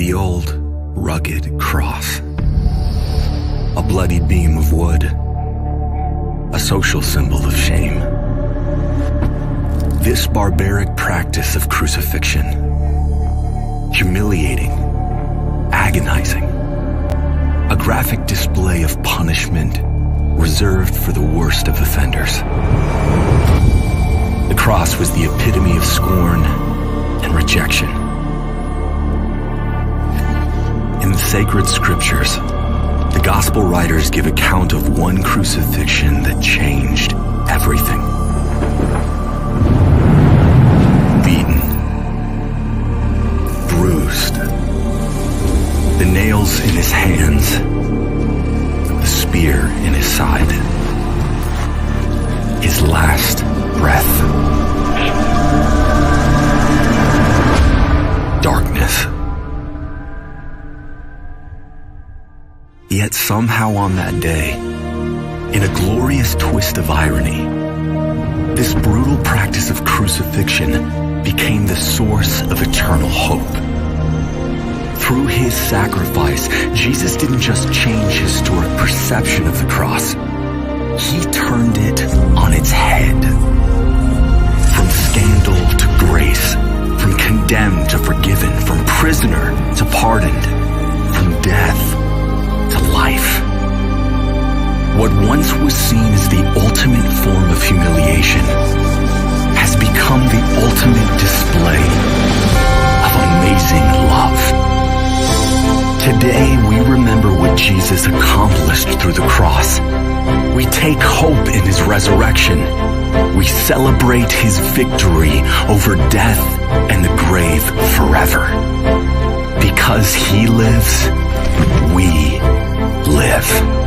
The old, rugged cross. A bloody beam of wood. A social symbol of shame. This barbaric practice of crucifixion, humiliating, agonizing, a graphic display of punishment reserved for the worst of offenders. The cross was the epitome of scorn and rejection. In the sacred scriptures, the gospel writers give account of one crucifixion that changed everything. Beaten, bruised, the nails in his hands, the spear in his side, his last breath. Darkness. Yet somehow on that day, in a glorious twist of irony, this brutal practice of crucifixion became the source of eternal hope. Through his sacrifice, Jesus didn't just change historic perception of the cross. He turned it on its head. From scandal to grace, from condemned to forgiven, from prisoner to pardoned, from death to life. What once was seen as the ultimate form of humiliation has become the ultimate display of amazing love. Today, we remember what Jesus accomplished through the cross. We take hope in his resurrection. We celebrate his victory over death and the grave forever. Because he lives, we live.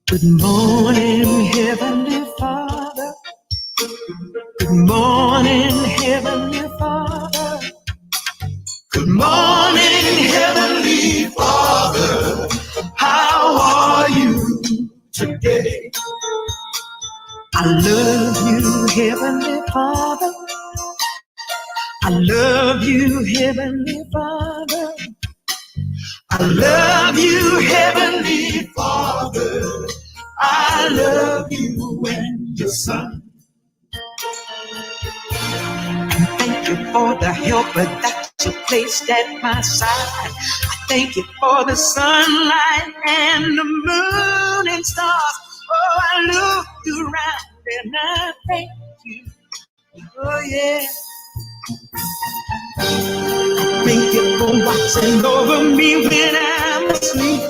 Good morning, Heavenly Father. Good morning, Heavenly Father. Good morning, Heavenly Father. How are you today? I love you, Heavenly Father. I love you, Heavenly Father. I love you, Heavenly Father. I love you and your Son. And thank you for the helper that you placed at my side. I thank you for the sunlight and the moon and stars. Oh, I look around and I thank you. Oh, yeah. Thank you for watching over me when I'm asleep.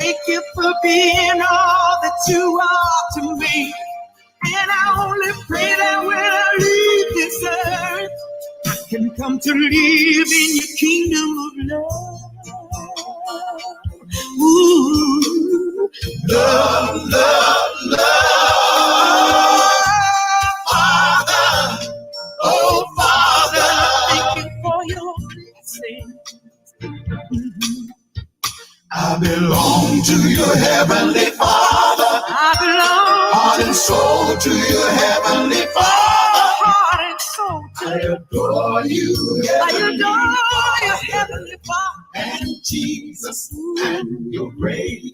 Thank you for being all that you are to me. And I only pray that when I leave this earth, I can come to live in your kingdom of love. Ooh, love, love, love. Father, oh Father, thank you for your blessing. I belong to your heavenly Father. I belong Heart and soul to your heavenly Father. Heart and soul to I adore you, I heavenly adore your heavenly Father. And Jesus and your grace.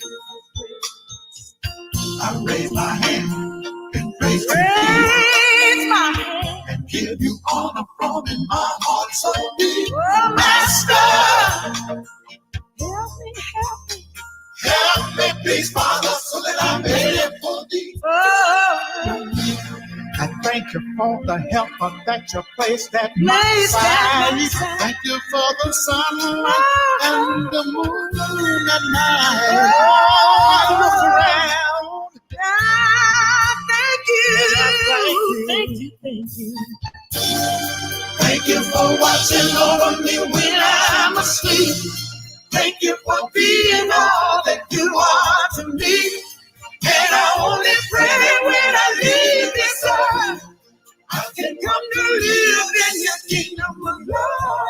I raise my hand and praise to you Raise my hand. And give you honor from in my heart so deep. Oh, Master, help me, help me. Help me, please, Father, so that I may live for thee. Oh, I thank you for the helper that you placed at my Placed at side. my side. Thank you for the sunlight and the moon at night. Oh, I look around. Ah, thank you. Thank Thank you, thank you. Thank you for watching over me when I'm asleep. Thank you for being all that you are to me. And I only pray when I leave this earth, I can come to live in your kingdom of love.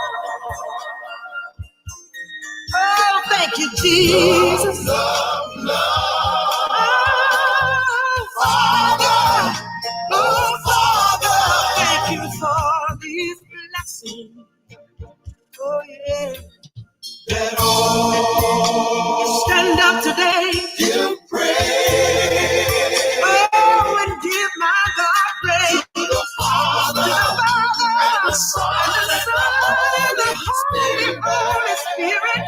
Oh, thank you, Jesus. Love, love, Oh, Father, oh, Father. Thank you for these blessings. Oh, yeah. That all Stand up today. give praise. Oh, and give my God praise. To the Father, To the Father, and the Son, and the Son, and the Holy, Holy Spirit.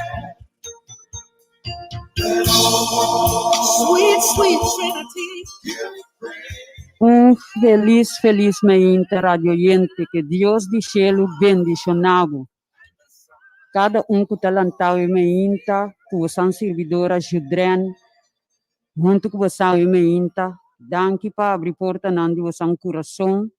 That all Sweet, sweet Trinity. give praise. Un felis, felis mainta, radio oyente, ku Dios di shelu bendishoná bo. Kada un ku ta lantá e mainta, ku boso servidora Judren, huntu ku boso e mainta, danki pa habri portanan di boso kurason,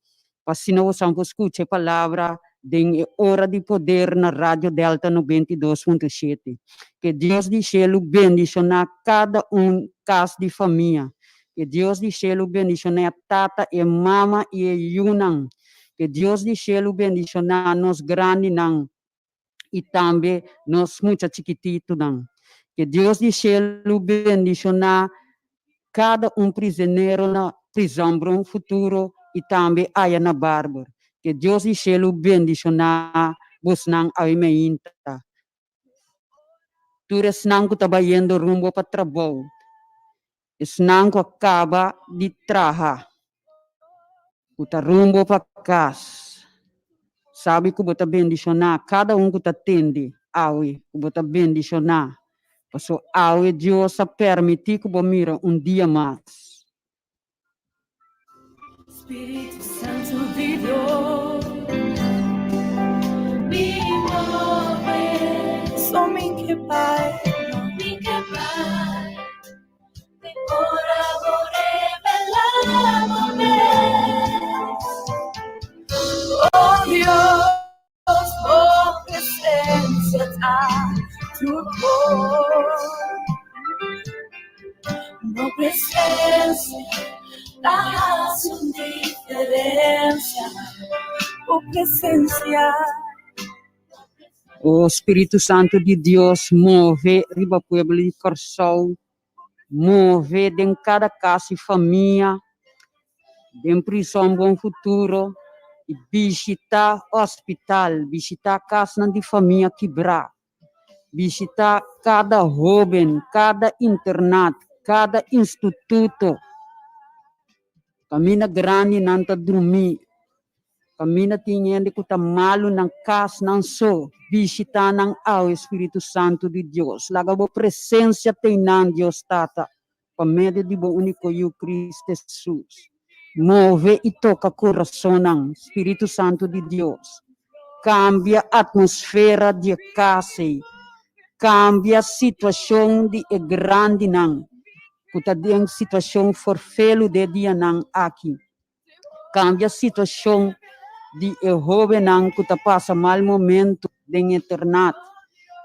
pa asina boso por skucha palabra di Ora di Poder na Radio Delta 92.7. Ku Dios di shelu bendishoná kada un kas di famia. Ku Dios di shelu bendishoná tata i mama i yunan. Ku Dios di shelu bendishoná nos grandinan i tambe nos mucha chikititunan. Ku Dios di shelu bendishoná kada un prizonero na prizòn Bom Futuro i tambe aya na Barber. Ku Dios di shelu bendishoná bosnan awe mainta. Tur esnan ku ta bayendo rumbo pa trabou. Esnan ku a kaba di traha. Ku ta rumbo pa kas. Sabi ku bo ta bendishoná kada un ku ta tende awe, ku bo ta bendishoná. Paso awe Dios a permití ku bo mira un dia mas. Spiritu Santu di Dios, mi move, So mi ke bai, mi ke bai, te ora bo revelá bo mes. Oh Dios, bo presensia ta tur kos. Bo presencia ta haci un diferencia. Bo presencia. O Spiritu Santu di Dios, move riba pueblo di Kòrsou, move den kada kas i famia, den Prison Bon Futuro i bishitá hospital, bishitá kasnan di famia kibrá, bishitá kada hóben, kada internat, kada instituto. Kaminda grandinan ta drumí, Kaminda tin hende ku ta malu nan kas nan so, bishitá nan awe, Spiritu Santu di Dios. Laga bo presensia tei nan, Dios Tata, pa medio di bo úniko Yu, Cristo Hesus. Move i toka kurasonnan, Spiritu Santu di Dios. Kambia atmosfera di e kas ei. Kambia situashon di e grandinan ku ta den situashon forfelu den e dianan aki. Kambia situashon di e hóbennan ku ta pasa mal momentu den internat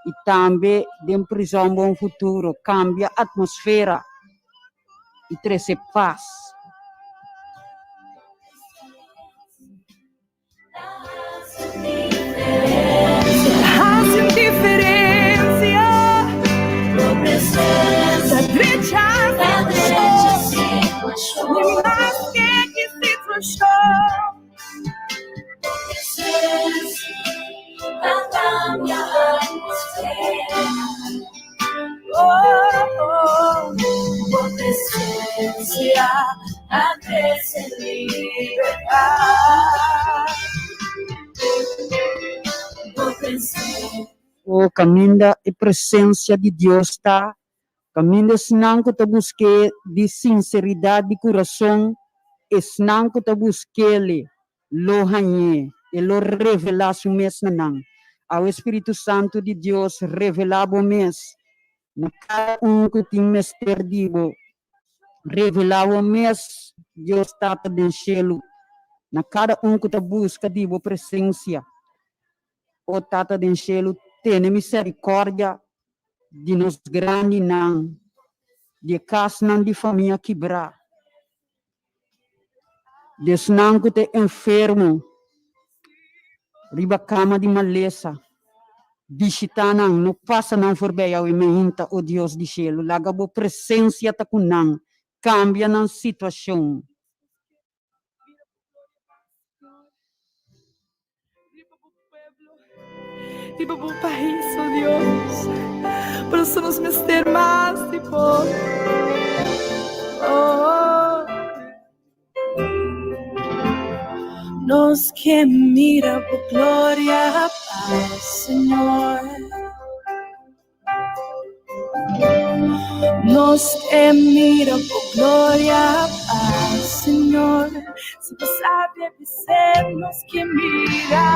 i tambe den prizòn Bon Futuro. Kambia atmosfera i trese pas. Haci un diferencia. Ta drecha situacion. Ni maske ki situacion. Oh, oh, bo presencia ta trece libertad. Bo presencia. O kaminda e presensia di Dios ta, kaminda esnan ku ta busk'é di sinseridat di kurason, esnan ku ta busk'El lo hañ'é, e lo revelá su mes na nan. Awe Spiritu Santu di Dios revelá bo mes na kada un ku tin mester di bo. Revelá bo mes, Dios Tata den shelu, na kada un ku ta buska di bo presensia. O Tata den shelu, tene miserikòrdia di nos grandinan, di e kasnan di famia kibrá. Di esnan ku ta enfermo riba kama di malesa, bishitá nan, no pasa nan forbei awe meinta, o Dios di shelu. Laga bo presensia ta ku nan, kambia nan situashon. Riba bo pueblo, riba bo pais, oh Dios. Por eso nos mester mas di bo. Oh. Nos ke mira bo gloria, paz, Señor. Nos ke mira bo gloria, paz, Señor. Si bo sabi bis'é, nos ke mira.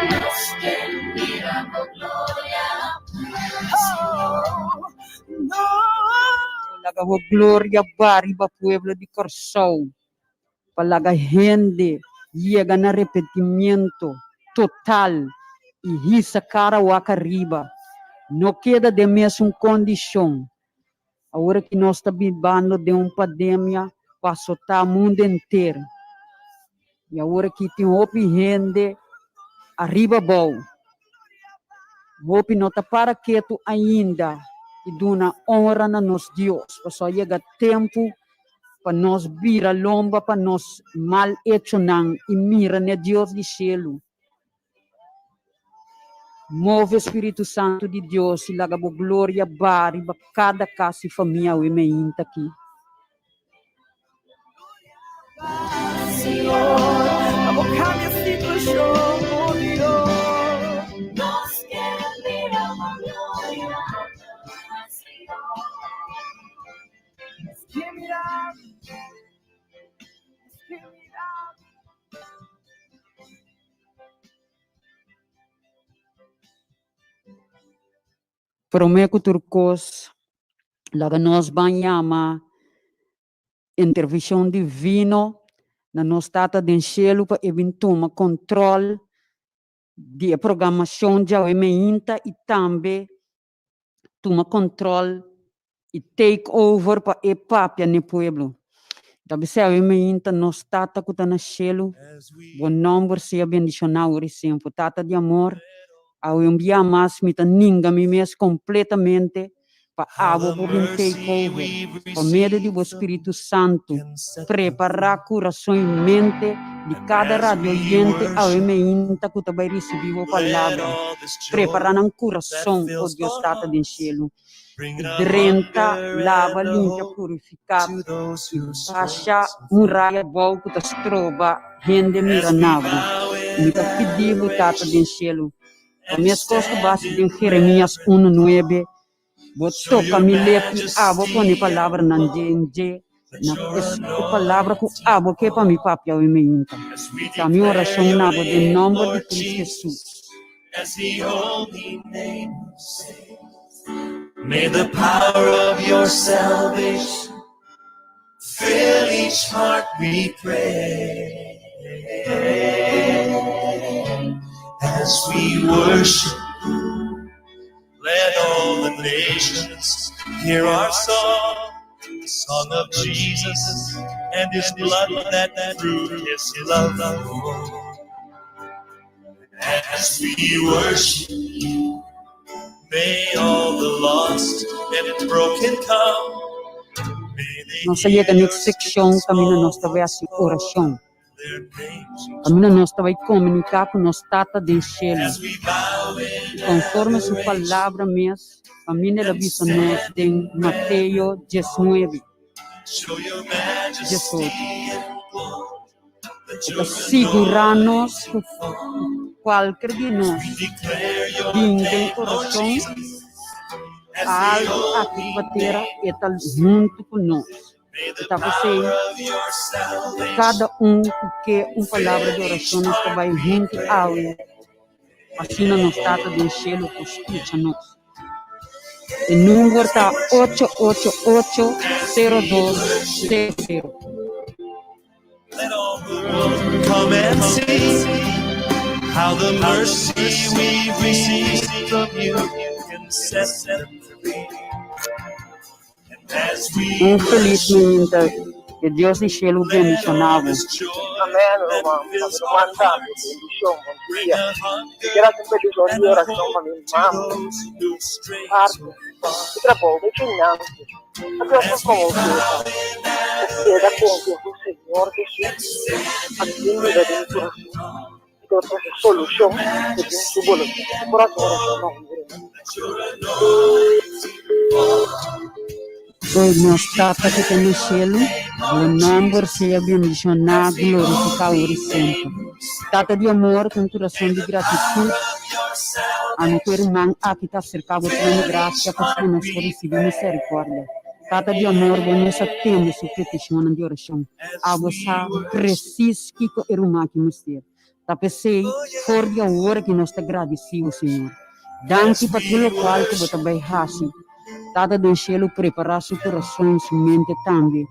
Nos ke mira bo gloria, paz, Señor. No. Laga bo gloria ba riba pueblo di Kòrsou, pa laga hende yega na repentimiento total i hisa kara wak ariba, no keda den mesun kondishon. Awor ki nos ta bibando den un pandemia ku a asotá mundu henter i awor ki tin hopi hende ariba abou, hopi no ta para ketu ainda i duna honra na nos Dios, pasobra a yega tempu pa nos bira lomba pa nos mal echonan i mira n'e Dios di shelu. Move, Spiritu Santu di Dios, i laga bo gloria ba riba kada kas i famia awe meinta aki. Señor, pa bo cambia situacion, oh Dios. Nos ke mira bo gloria, Señor. Promé ku tur kos, laga nos ban yama intervenshon divino na nos Tata den Shelu pa e bin tuma kontròl di e programashon djawe meinta i tambe tuma control. I take over pa e papia n'e pueblo. Ta bis'é awe meinta, Nos Tata ku ta na shelu, bo nòmber sea bendishoná ora i semper. Tata di amor, awe un bia mas mi ta ninga mi mes kompletamente pa abo por bin take over. Pa medio di bo Spiritu Santu, prepará kurason i mente di kada radio oyente awe meinta ku ta bai risibí bo palabra. Prepará nan kurason, o Dios Tata den shelu. Drenta, laba, limpia, purifiká i basha muraya bou ku ta stroba hende mira na bo. Mi ta pidi bo, Tata den shelu, pa meskos ku basa den Jeremias unu nuebe, bo toka mi lep i abo pone palabranan den dje, na e palabra ku abo ke pa mi papia awe meinta. Ta mi orashon na bo den nòmber di Kristu Hesus. As the only name May the power of your salvation fill each heart we pray. As we worship let all the nations hear our song, the song of Jesus and his blood that proved his love. As we worship you, may all the lost and broken come. Nos a yega na e sekshon kaminda nos ta bai hasi orashon. Kaminda nos ta bai komuniká ku nos Tata den shelu. I konforme su Palabra mes, kaminda el a bisa nos den Mateo diesnuebe, diesocho. E ta sigurá nos ku kualker di nos bin den orashon pa algu aki riba tera, e ta huntu ku nos. E ta p'esei kada un ku ke un palabra di orashon nos ta bai huntu awe, asina nos Tata den shelu por skucha nos. E number ta ocho ocho ocho sero dos sero sero. Let all the world come and see how the mercy we've received from you can set them free. And as we Un felis mainta, ke Dios di shelu bendishoná bo. Amèn ruman, pa mi ruman tambe bendishon, bon dia. Mi kier hasi un petishon di orashon pa mi mama, parti di trabou, mi finansia. Pa Dios nos komo un fiesta, ku keda konfia ku Señor Jesus a bin biba den mi kurason i ta trese solushon segun su boluntat. Mi por hasi un orashon pa mi ruman. O nos Tata ku ta na shelu, bo nòmber sea bendishoná, glorifiká ora i semper. Tata di amor, ku un kurason di gratitut, Ami ku e ruman aki ta aserká bo trono grasia pasobra nos por risibí miserikòrdia. Tata di amor, bo mes a tende su petishonnan di orashon. Abo sa presis kiko e ruman aki mester. Ta p'esei, for di awor aki nos ta gradisí bo, Señor. Danki pa tur lokual ku bo ta bai hasi. Tata den shelu prepará su kurason i su mente tambe.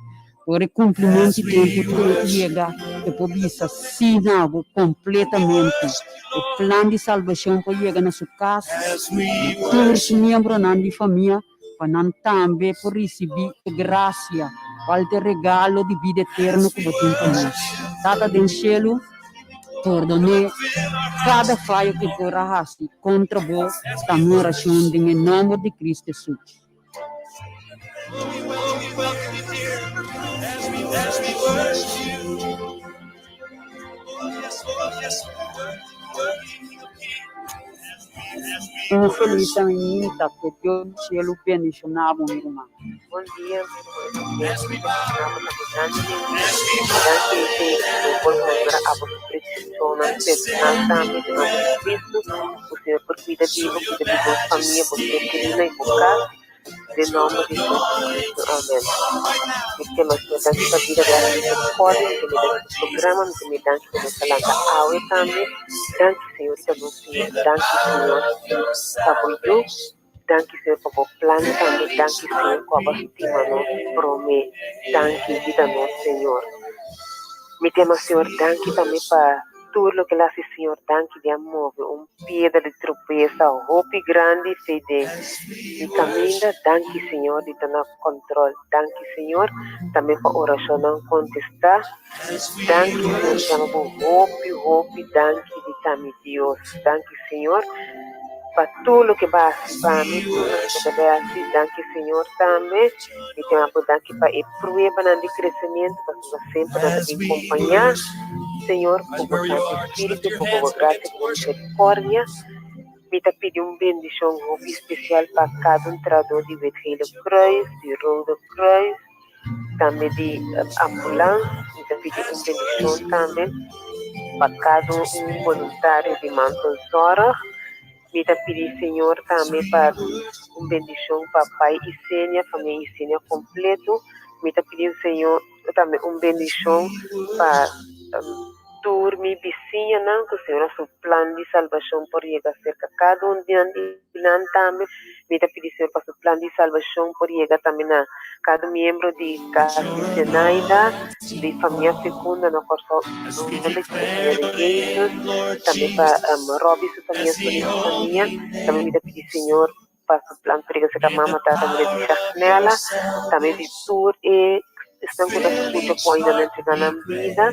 Ora e kumplimentu di tempu te yega, e por bisa sí na bo kompletamente. E plan di salbashon por yega na su kas, na tur su miembronan di famia, pa nan tambe por risibí e grasia, kual ta e regalo di bida eterno ku bo tin pa nos. Tata den shelu, pordon'é kada fayo ku e por a hasi kontra bo, ta mi orashon den e nòmber di Kristu Hesus. Un felis aminta, ku Dios di cielu bendiciona bo mi ruman. Bon dia mi ruman Dios bendiciona bo tambe grandemente danki Señor por mostra abo su precisionnan personal tambe den nomber di Cristo ku Señor por cuida di bo cuida di bo famia bo ser kerina y bo cas. Den nomber di Jesucristo, amen. Mi ta kema Señor danki pa bida, gracias pa misericordia, mi ta mira danki pa programa, mi ta mira danki pa nos ta lanta awe tambe. Danki Señorita nos Señor, danki Señor pa bo yu, danki Señor pa bo plan tambe, danki Señor cu abo a stima nos prome, danki yuda nos Señor. Mi ta yama Señor danki tambe pa. tur loke el a hasi Señor danki di a move un piedra di tropesa hopi grandi fei den mi kaminda danki Señor di ta na kòntròl danki Señor tambe pa orashonnan kontestá danki Señor mi yama bo hopi hopi danki di ta mi Dios danki Señor pa tur loke bo a hasi pa mi tur loke bo ta bai hasi danki Señor tambe mi ta yama bo danki pa e pruebanan di kresementu pasobra semper nan ta bin kompañá Señor ku bo Santu Spiritu ku bo grasia ku bo miserikòrdia. Mi ta pidi un bendishon hopi spesial pa kada un trahadó di Wit Gele Kruis, di Rode Kruis, tambe di ambulans. Mi ta pidi un bendishon tambe pa kada un boluntario di Mantelzorg. Mi ta pidi Señor tambe pa un bendishon pa Pai Isenia, famia Isenia kompleto. Mi ta pidi Señor tambe un bendishon pa tur mi bisiñanan, ku Señor a su plan di salbashon por yega serka kada un di nan tambe. Mi ta pidi Señor pa su plan di salbashon por yega tambe na kada miembro di Kas di Zenaida, di famia Fecunda na Kòrsou i Hulanda, ku ta famia di Jesus, tambe pa Robby su famia, Sonny su famia. Tambe mi ta pidi Señor pa su plan por yega serka mama, tata, mira di Shagnella, tambe di tur e esnan ku ta skucha ku ainda no entrega nan bida,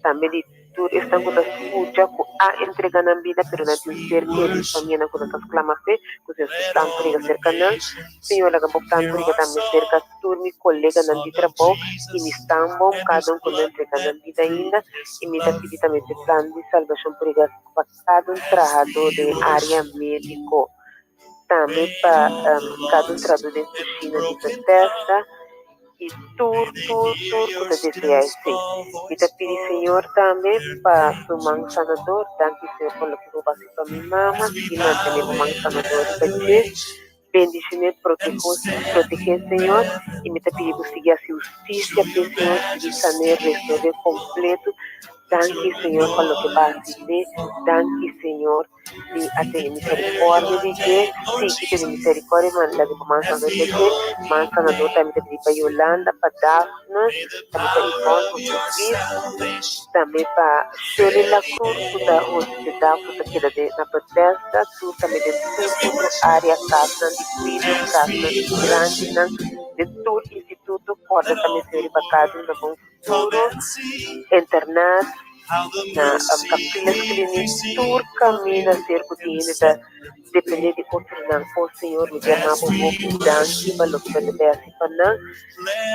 tambe di tur esnan ku ta skucha ku a entrega nan bida pero nan tin ser keri famianan ku nan ta sklama fe ku Señor su plan por yega serka nan. Señor laga bo plan por yega tambe serka tur mi koleganan di trabou i mi stambom kada un ku no entrega nan bida ainda i mi ta pidi tambe pa e plan di salbashon por yega pa kada un trahadó den área médiko. Tambe pa kada un trahadó den kushina di Bethesda i tur tur tur ku ta deseá esei. Mi ta pidi Señor tambe pa su man sanador. Danki Señor pa loke bo basi pa mi mama. Sigui mantené bo man sanador riba dje. Bendishoné, protehé Señor. I mi ta pidi bo sigui hasi hustisia p'e Señor, sigui sané, restor'é kompleto. Danki Señor pa loke bo a hasi p'e. Danki Señor. Mi a tene misericordia di dje, sí, ki tene misericordia, ma laga pa man sanador di dje, man sanador tambe ta pidi pa Yolanda, pa Daphne, tambe pa Yvonne ku su bis, tambe pa Shirley Lacruz ku ta hospedá ku ta keda den na Bethesda, tur tambe den tur otro área, kasnan di kuido, kasnan di grandinan, den tur instituto, kòrda tambe ser riba kada un na bon futuro, internat. Na Capriles Clinic tur caminda ser cu tin hende ta depende di otronan. Oh Señor, mi ta yama bo hopi danki pa loke bo ta bay haci pa nan.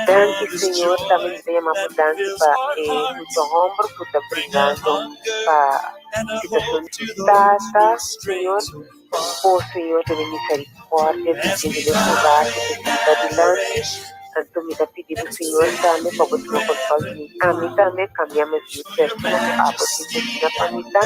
Danki Señor, tambe mi ta yama bo danki pa e mucha homber cu ta bringando pa situacion di su tata, Señor. Oh Señor, tene misericordia di hende den coraje cu sigui padilanti. Anto mi ta pidi bo, Señor, tambe pa bo tuma control di mi. Ami tambe cambia mes mi persona cu abo tin destina pa mi ta.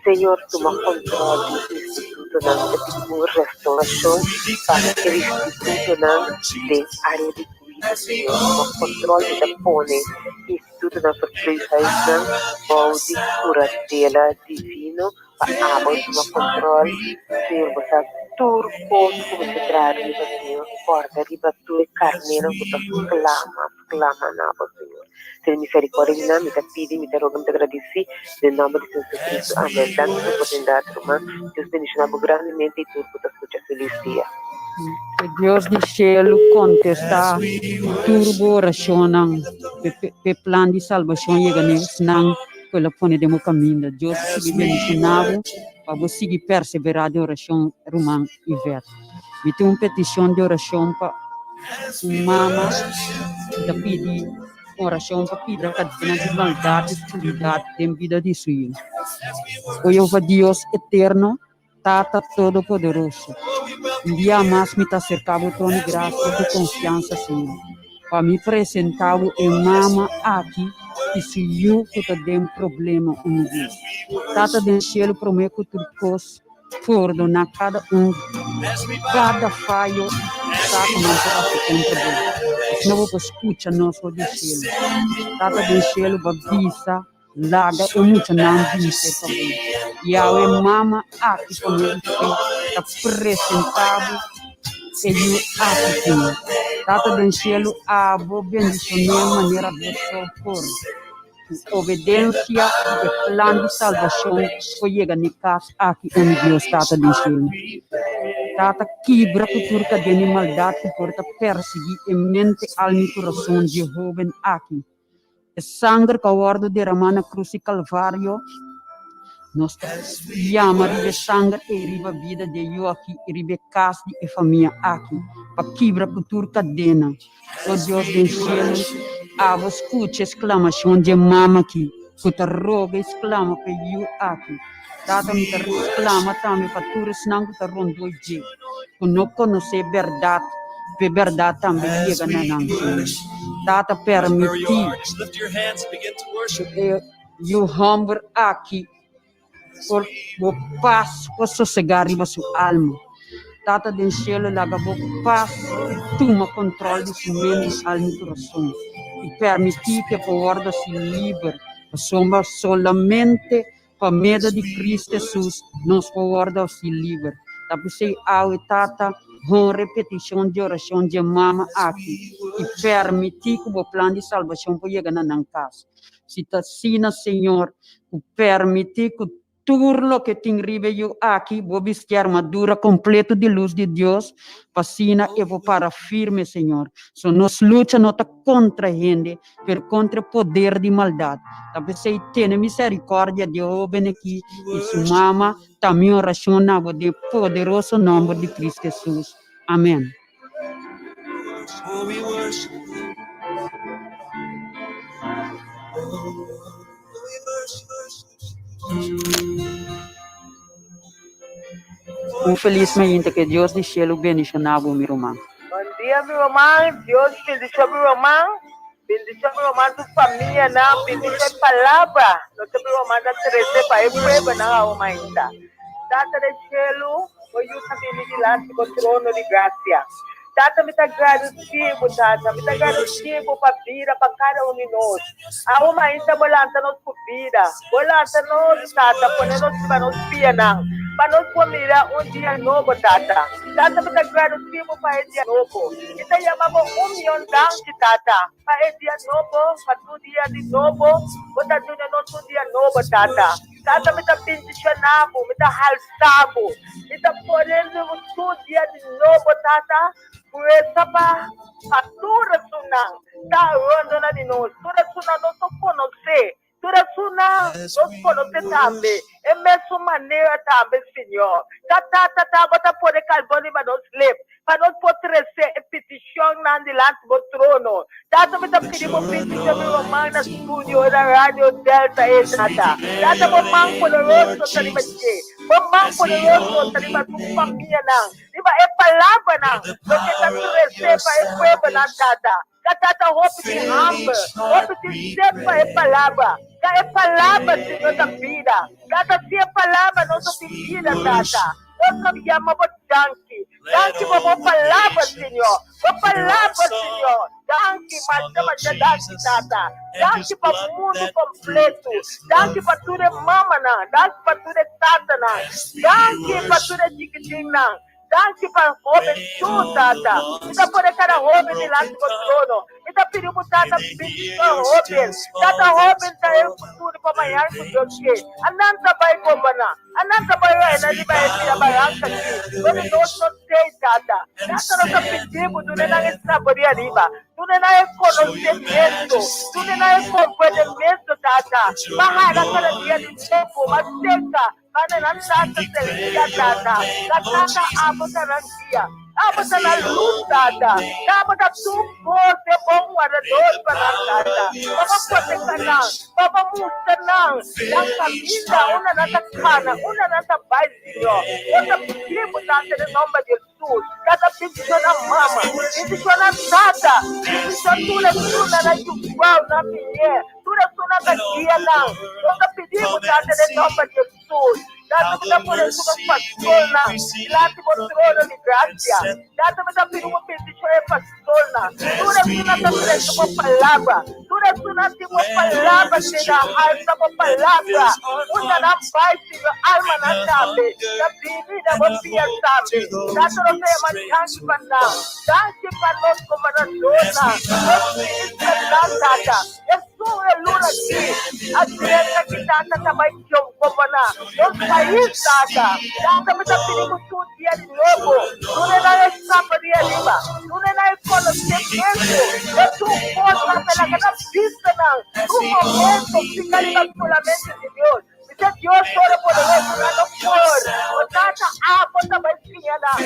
Señor, tuma control di institutonan. Mi ta pidi bo un restauracion pa e institutonan den area di cuido, Señor. Tuma control, mi ta pone institutonan, verpleeghuisnan bou di curatela divino. Pa abo tuma control, Señor, bo sa tur cos cu mester traha riba, Señor. Corda riba tur e carnénan cu ta sclama, sclama na bo, Señor. Tene misericordia di nan, mi ta pidi, mi ta roga, mi ta gradici, den nomber di Señor Jesucristo. Amen. Danki pa oportunidad, ruman. Dios bendiciona bo grandemente y tur cu ta scucha. Feliz dia. Ke Dios di shelu kontestá tur bo orashonnan, p'e plan di salbashon yega na esnan ku el a pone den bo kaminda. Dios a sigui bendishoná bo pa bo sigui perseverá den orashon, ruman Yvette. Mi tin un petishon di orashon pa un mama ku ta pidi orashon pa kibra kadena di maldat i skuridat den bida di su yu. O Jehová Dios eterno, Tata Todopoderoso, un bia mas mi ta aserká bo trono di grasia ku konfiansa, Señor, pa mi presentá bo e mama aki i su yu ku ta den problema un dia. Tata den shelu, promé ku tur kos, pordoná kada un kada fayo i piká ku nan por hasi kontra bo. Asina bo por skucha nos for di shelu. Tata den shelu, bo a bisa. Laga e muchanan bise pa bo. Yahweh mama aki pa mi fe ta presentá bo e yu aki, Señor. Tata den shelu, abo bendishoné manera bo so por. Ku obedensia e plan di salbashon por yega n'e kas aki, o mi Dios, Tata den shelu. Tata, kibra ku tur kadena di maldat ku por ta persiguí e mente, alma i kurason dje hóben aki. E sanger ku a wòrdu deramá na krus di Kalvario, nos ta yama riba e sanger ei riba bida di e yu aki i riba e kas di e famia aki, pa kibra ku tur kadena. O Dios den shelu, abo skucha e sklamashon dje mama aki ku ta roga i sklama pa e yu aki. Tata, mi ta sklama tambe pa tur esnan ku ta rondó dje, ku no konosé e bèrdat, pa e bèrdat tambe yega na nan, Señor. Tata, permití ku e yu hòmber aki por bo pas por sosegá riba su alma. Tata den shelu, laga bo pas tuma kontròl di su mente, alma i kurason, i permití ku e por wòrdu hasi liber, pasobra solamente Pa medio di Cristo Hesus nos por wòrdu hasi liber. Ta p'esei awe, Tata, honra e petishon di orashon dje mama aki i pèrmití ku bo plan di salbashon por yega na nan kas. Si ta asina, Señor, ku pèrmití ku tur loke tin riba e yu aki bo bisti armadura kompleto di lus di Dios, pa asina e por para firme, Señor. So nos lucha no ta kontra hende, pero kontra e poder di maldat. Ta p'esei tene miserikòrdia di e hóben aki i su mama, ta mi orashon na bo den e poderoso nòmber di Kristu Hesus. Amèn. Un felis mainta, ke Dios di shelu bendishoná bo, mi ruman. Bon dia mi ruman, Dios bendicion mi ruman, bendicion mi ruman tu famianan, bendicion e palabra loke mi ruman ta trece pa e pueblonan awe mainta. Tata den cielo, bo yu ta bini dilanti bo trono di gracia. Tata mi ta gradeci bo tata, mi ta gradeci bo pa bida pa cada un di nos. Awe mainta bo lanta nos cu bida, bo lanta nos tata pone nos riba nos pianan pa nos por mira un dia nobo tata. Tata mi ta gradeci bo pa e dia nobo. Mi ta yama bo un miyon danki tata pa e dia nobo, pa tur dia di nobo bo ta duna nos un dia nobo tata. Tata mi ta bendiciona bo, mi ta halsa bo, mi ta pone bo tur dia di nobo tata, fuerza pa pa tur esunnan ta rondona di nos, tur esunnan nos no conoce, tur esunnan nos conoce tambe, e mesun manera tambe Señor. Ta tata ta bo ta pone carbon riba nos lip, pa nos por trece e peticionnan dilanti bo trono. Tata, mi ta pidi bo bendicion mi ruman na studio na Radio Delta e tata. Tata, bo man poderoso ta riba dje. Bo man poderoso ta riba su famianan, riba e palabranan loke ta trece pa e pueblonan, Tata. Ka tata hopi tin hamber, hopi tin sed pa e palabra. Ka e palabra, Señor, ta bida. Tata, si e palabra nos no tin bida, Tata. Nos ta yama bo danki. Danki pa bo palabra, Señor. Bo palabra, Señor. Danki, masha, masha danki, Tata. Danki pa mundu kompletu. Danki pa tur e mamanan. Danki pa tur e tatanan. Danki pa tur e chikitinnan. Danki pa hobentud, Tata. Mi ta pone kada hoben dilanti bo trono. Mi ta pidi bo, Tata, bendicion hoben. Tata, hoben ta e futuro pa mañan ku Dios ke. Anan ta bai goberna. Anan ta bai reina riba e pida baranka aki, donde nos no tei, Tata. Tata, nos ta pidi bo, duna nan e sabiduria riba. Duna nan e konosementu. Duna nan e komprendementu, Tata, pa hala kada dia di nobo mas serka. Banda nan Tata Celestial, Tata, ta Tata abo ta nan guia, abo ta nan luz, Tata, ta abo ta tur bos e bon wardador pa nan, Tata, pa bo proteha nan, pa bo mustra nan nan caminda unda nan ta cana, unda nan ta bay, Señor. Nos ta pidi bo, Tata, den nomber di Jesus, Tata, bendiciona mama, bendiciona tata, bendiciona tur esunnan na juffrouw, na meneer, tur esunnan ta guia nan. Nos ta pidi bo, Tata, den nomber di Jesus. Tata, mi ta pone tur nos pastornan dilanti bo trono di gracia. Tata, mi ta pidi bo bendiciona e pastornan, tur esunnan ta trece bo palabra, tur esunnan tin bo palabra den nan halsa bo palabra. Unda nan bai, Señor, almanan tambe ta bini na bo pia tambe. Tata, nos ta yama danki pa nan. Danki pa nos gobernadornan, nos ministernan, Tata. Tur e luna aki a drenta ki Tata ta bai goberná nos pais, Tata. Tata, mi ta pidi bo tur dia di nobo, duna nan e sabiduria riba, duna nan e konosementu den tur kos, Tata, laga nan bista nan tur momento fika riba solamente di Dios. Mi ta Dios Todopoderoso, nan no por. O Tata, abo ta bai siña nan.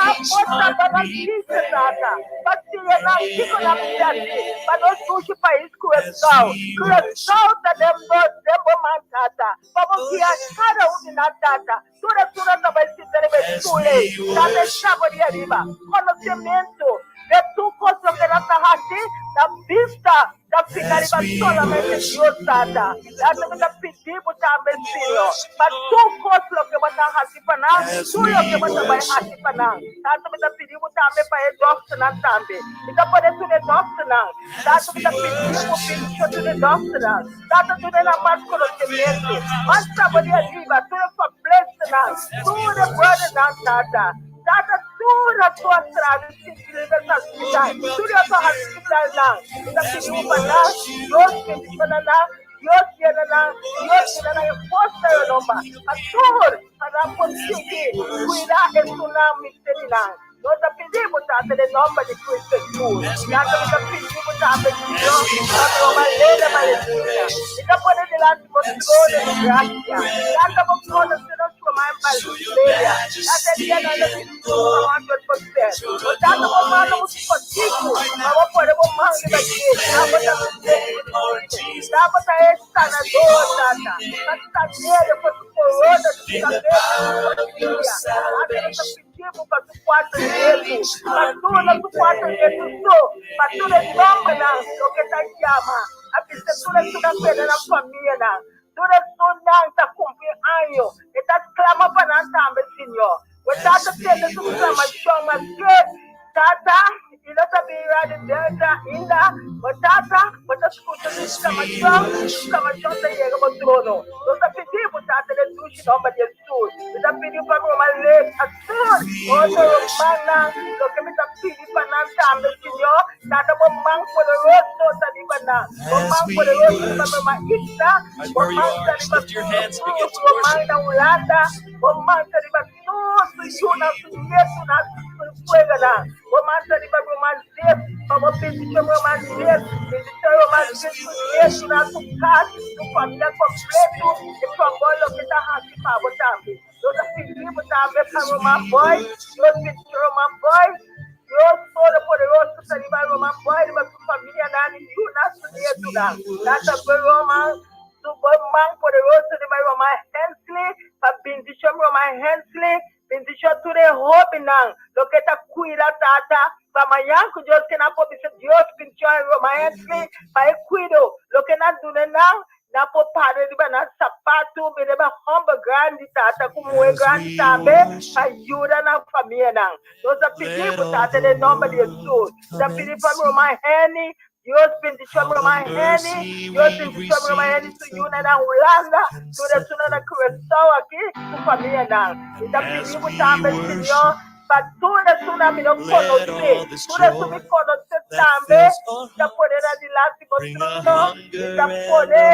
Abo ta bai nan teacher, Tata, pa siña nan kiko nan mester hasi pa nos dushi pais Curaçao. Curaçao ta den nos, den bo man, Tata, pa bo guia kada un di nan, Tata. Tur esun ta bai sinta riba e stoel ei, Tata e chaba di ariba. Konosementu den tur kos loke nan ta hasi, nan bista ta fika riba solamente Dios Tata. Tata mi ta pidi bo tambe, Señor, pa tur kos loke bo ta hasi pa nan, tur loke bo ta bai hasi pa nan. Tata mi ta pidi bo tambe pa e dòkternan tambe. Mi ta pone tur e dòkternan. Tata mi ta pidi bo bendishon tur e dòkternan. Tata duna nan mas konosementu, mas sabiduria riba tur e fablesanan, tur e brothernan, Tata. Tata, tur a su atrado sinti riba e hospital, tur e otro hospitalnan. Mi ta pidi bo pa nan, Dios bendiciona nan, Dios yena nan, Dios duna nan e forsa i onomba pa tur, pa nan por sigui cuida esunnan mester di nan. Nos ta pidi bo, Tata, den nomber di Cristo Jesus. Tata, mi ta pidi bo tambe, Señor, pa mi mama Leda Valentina. Mi ta pone dilanti bo trono di gracia. Tata, bo conoce nos mama Valeria. Tata, e dia nan lo tin suma 100%. O Tata, bo manda un spatico pa bo pone bo man riba dje. Abo ta su médico divino. Abo ta e sanador, Tata. Pa san'e for su corona, su cabeza, su familia. Tata, nos ta pidi. Tiempo pa su cuarto nietu, pa duna su cuarto nietu so, pa tur e nombernan loke ta yama, a bisa tur esun a perde nan famianan, tur esunnan ta cumpli año, e ta sclama pa nan tambe, Señor. Bo Tata tende su sclamacion, maske Tata i no ta bira di Delta ainda, bo Tata, bo ta scucha su sclamacion, su sclamacion ta yega bo trono. Nos ta pidi bo Tata den dushi nomber di Jesus. Mi ta pidi pa Roma les a tur otro rumannan loke mi ta pidi pa nan tambe, Señor. Tata, bo man poderoso ta riba nan. Bo man poderoso riba mi ruman Itza. Bo man ta riba tur ruman na Hulanda. Bo man ta riba tur su yunan, su nietunan, su suegranan. Bo man ta riba ruman Zef, pa bo bendicion ruman Zef, bendicion ruman Zef, su nietunan, su cas, su familia completo, y pa bo loke ta haci pa bo tambe. Nos ta pidi bo tambe pa ruman Boy, Dios bendicion ruman Boy, Dios Todopoderoso ta riba ruman Boy, riba su familianan, y yunan, su nietunan. Tata ruman Su bon man poderoso riba Roman Hensley pa bendicion Roman Hensley, bendicion tur e hobennan loke ta cuida tata pa mañan cu Dios ke nan por bisa Dios bendicion e Roman Hensley pa e cuido loke nan duna nan, nan por para riba nan sapato bira riba homber grandi tata cu muhe grandi tambe pa yuda nan famianan. Nos ta pidi bo tata den nomber di Jesus. Ta pidi pa Roman Henny Dios bendicion mi ruman Henny. Dios bendicion mi ruman Henny su yunan na Hulanda, tur esunnan na Curaçao aki, su famianan. Mi ta pidi bo tambe, Señor, pa tur esunnan mi no conoce, tur esun mi conoce tambe, mi ta pone nan dilanti bo trono, mi ta pone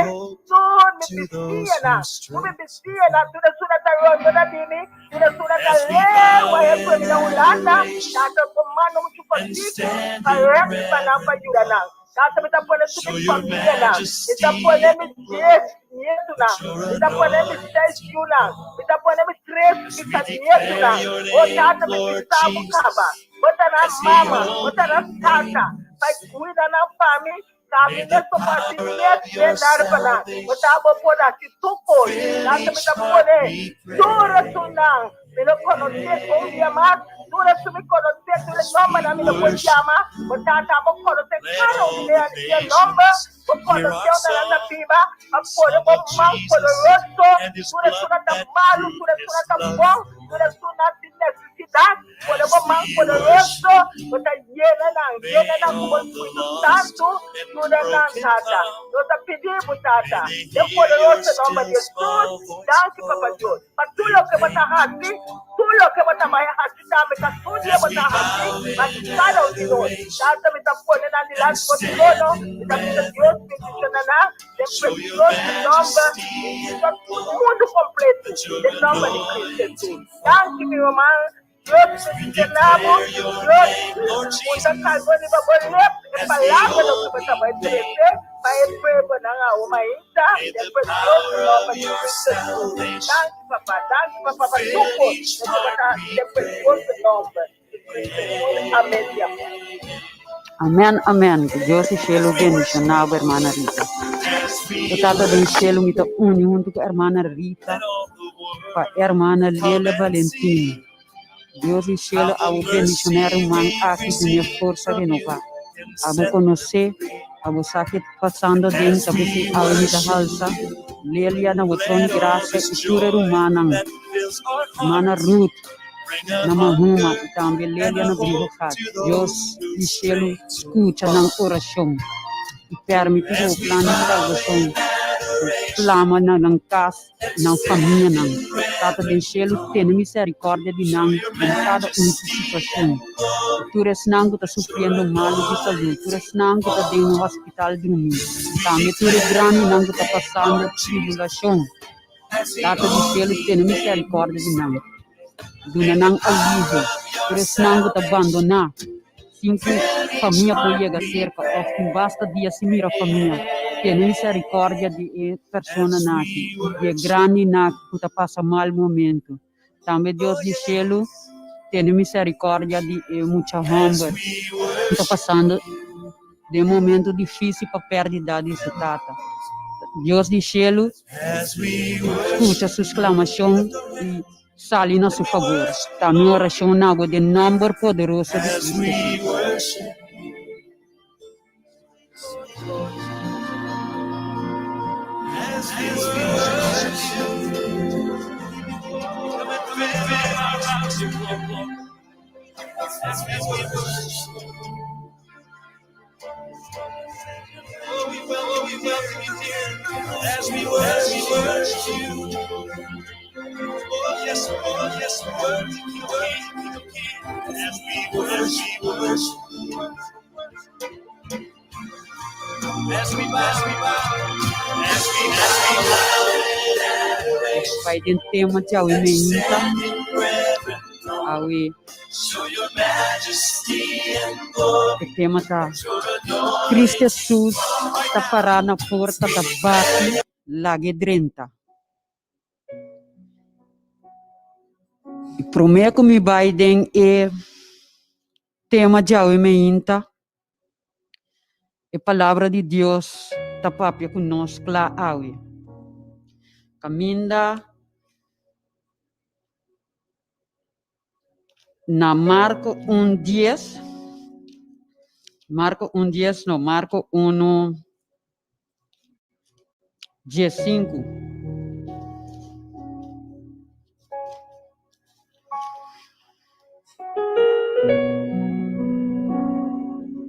tur mi bisiñanan, tur mi bisiñanan, tur esunnan ta rondona di mi, tur esunnan ta leu a e mi na Hulanda, Tata bo manda un chupatiku pa rèks pa nan pa yuda nan. Tata mi ta pone tur mi famianan, mi ta pone mi dies nietunan, mi ta pone mi seis yunan, mi ta pone mi tres bisanietunan. O Tata mi bisa bo kaba, bo ta nan mama, bo ta nan tata, pa kuida nan pa mi. Ta mi mes pa parti mes den dar pa nan. Bo ta bo por haci tur cos. Tata mi ta pone tur esunnan mi no conoce un dia mas, tur esun mi conoce, tur e nombernan mi no por yama. Bo tata bo conoce cada un di e nomber, bo conoce unda nan ta biba, pa pone bo man poderoso tur esunnan ta malu, tur esunnan ta bon, tur esunnan tin necesidad. bondat, pone bo man poderoso, bo ta yena nan, yena nan ku bo Spiritu Santu, yuda nan, Tata. Nos ta pidi bo, Tata, den poderoso nomber di Jesus. Danki, Papa Dios, pa tur loke bo ta hasi, tur loke bo ta bai hasi tambe, ta tur dia bo ta hasi pa kada un di nos. Tata, mi ta pone nan dilanti bo trono, mi ta bisa Dios bendiciona nan den precioso nomber di Jesus, tur mundu completo, den nomber di Cristo Jesus. Danki, mi ruman. Dios bendiciona bo. Dios usa calmo riba bo lep e palabra lo cu bo ta bai trece pa e pueblonan awo mainta den precioso nomber di Cristo Jesus. Danki papa, danki papa pa tur cos lo cu bo ta haci den precioso nomber di Cristo Jesus. Amen y amen. Amen amen ku Dios di shelu bendiciona bo hermana Rita. Bo tata den shelu mi ta uni hunto ku hermana Rita pa hermana Lele Valentin. Dios di shelu abo bendiciona e ruman aki dun'e forsa renova. Abo conoce, abo sa ke ta pasando den ta p'esei awe mi ta halsa Lelia na bo tron di gracia y tur e rumannan, hermana Ruth na Mahuma y tambe Lelia na Brievengat. Dios di shelu scucha nan oracion y permiti bo plan di salvacion plama na nan cas. nan famianan. Tata den shelu, tene miserikòrdia di nan den kada un su situashon. I tur esnan ku ta sufriendo malu di salú, tur esnan ku ta den un hospital drumí, tambe tur e grandinan ku ta pasando tribulashon. Tata di shelu, tene miserikòrdia di nan. Duna nan alivio. Tur esnan ku ta bandoná sin ku famia por yega serka òf tin basta dia sin mira famia, tene miserikòrdia di e personanan aki, di e grandinan aki ku ta pasa mal momentu. Tambe Dios di shelu tene miserikòrdia di e mucha hòmber ku ta pasando den momentu difísil pa pèrdida di su tata. Dios di shelu skucha su sklamashon i sali na su fabor. Ta mi orashon na bo den nòmber poderoso di Cristo Hesus. Bai den tema di awe meinta, awe e tema ta Cristo Jesus ta pará na porta ta bati lag'e drenta. I promé ku mi bai den e tema djawe meinta, e Palabra di Dios ta papia ku nos kla awe. Kaminda na Marko un dies, Marko un dies no, Marko unu diesinku.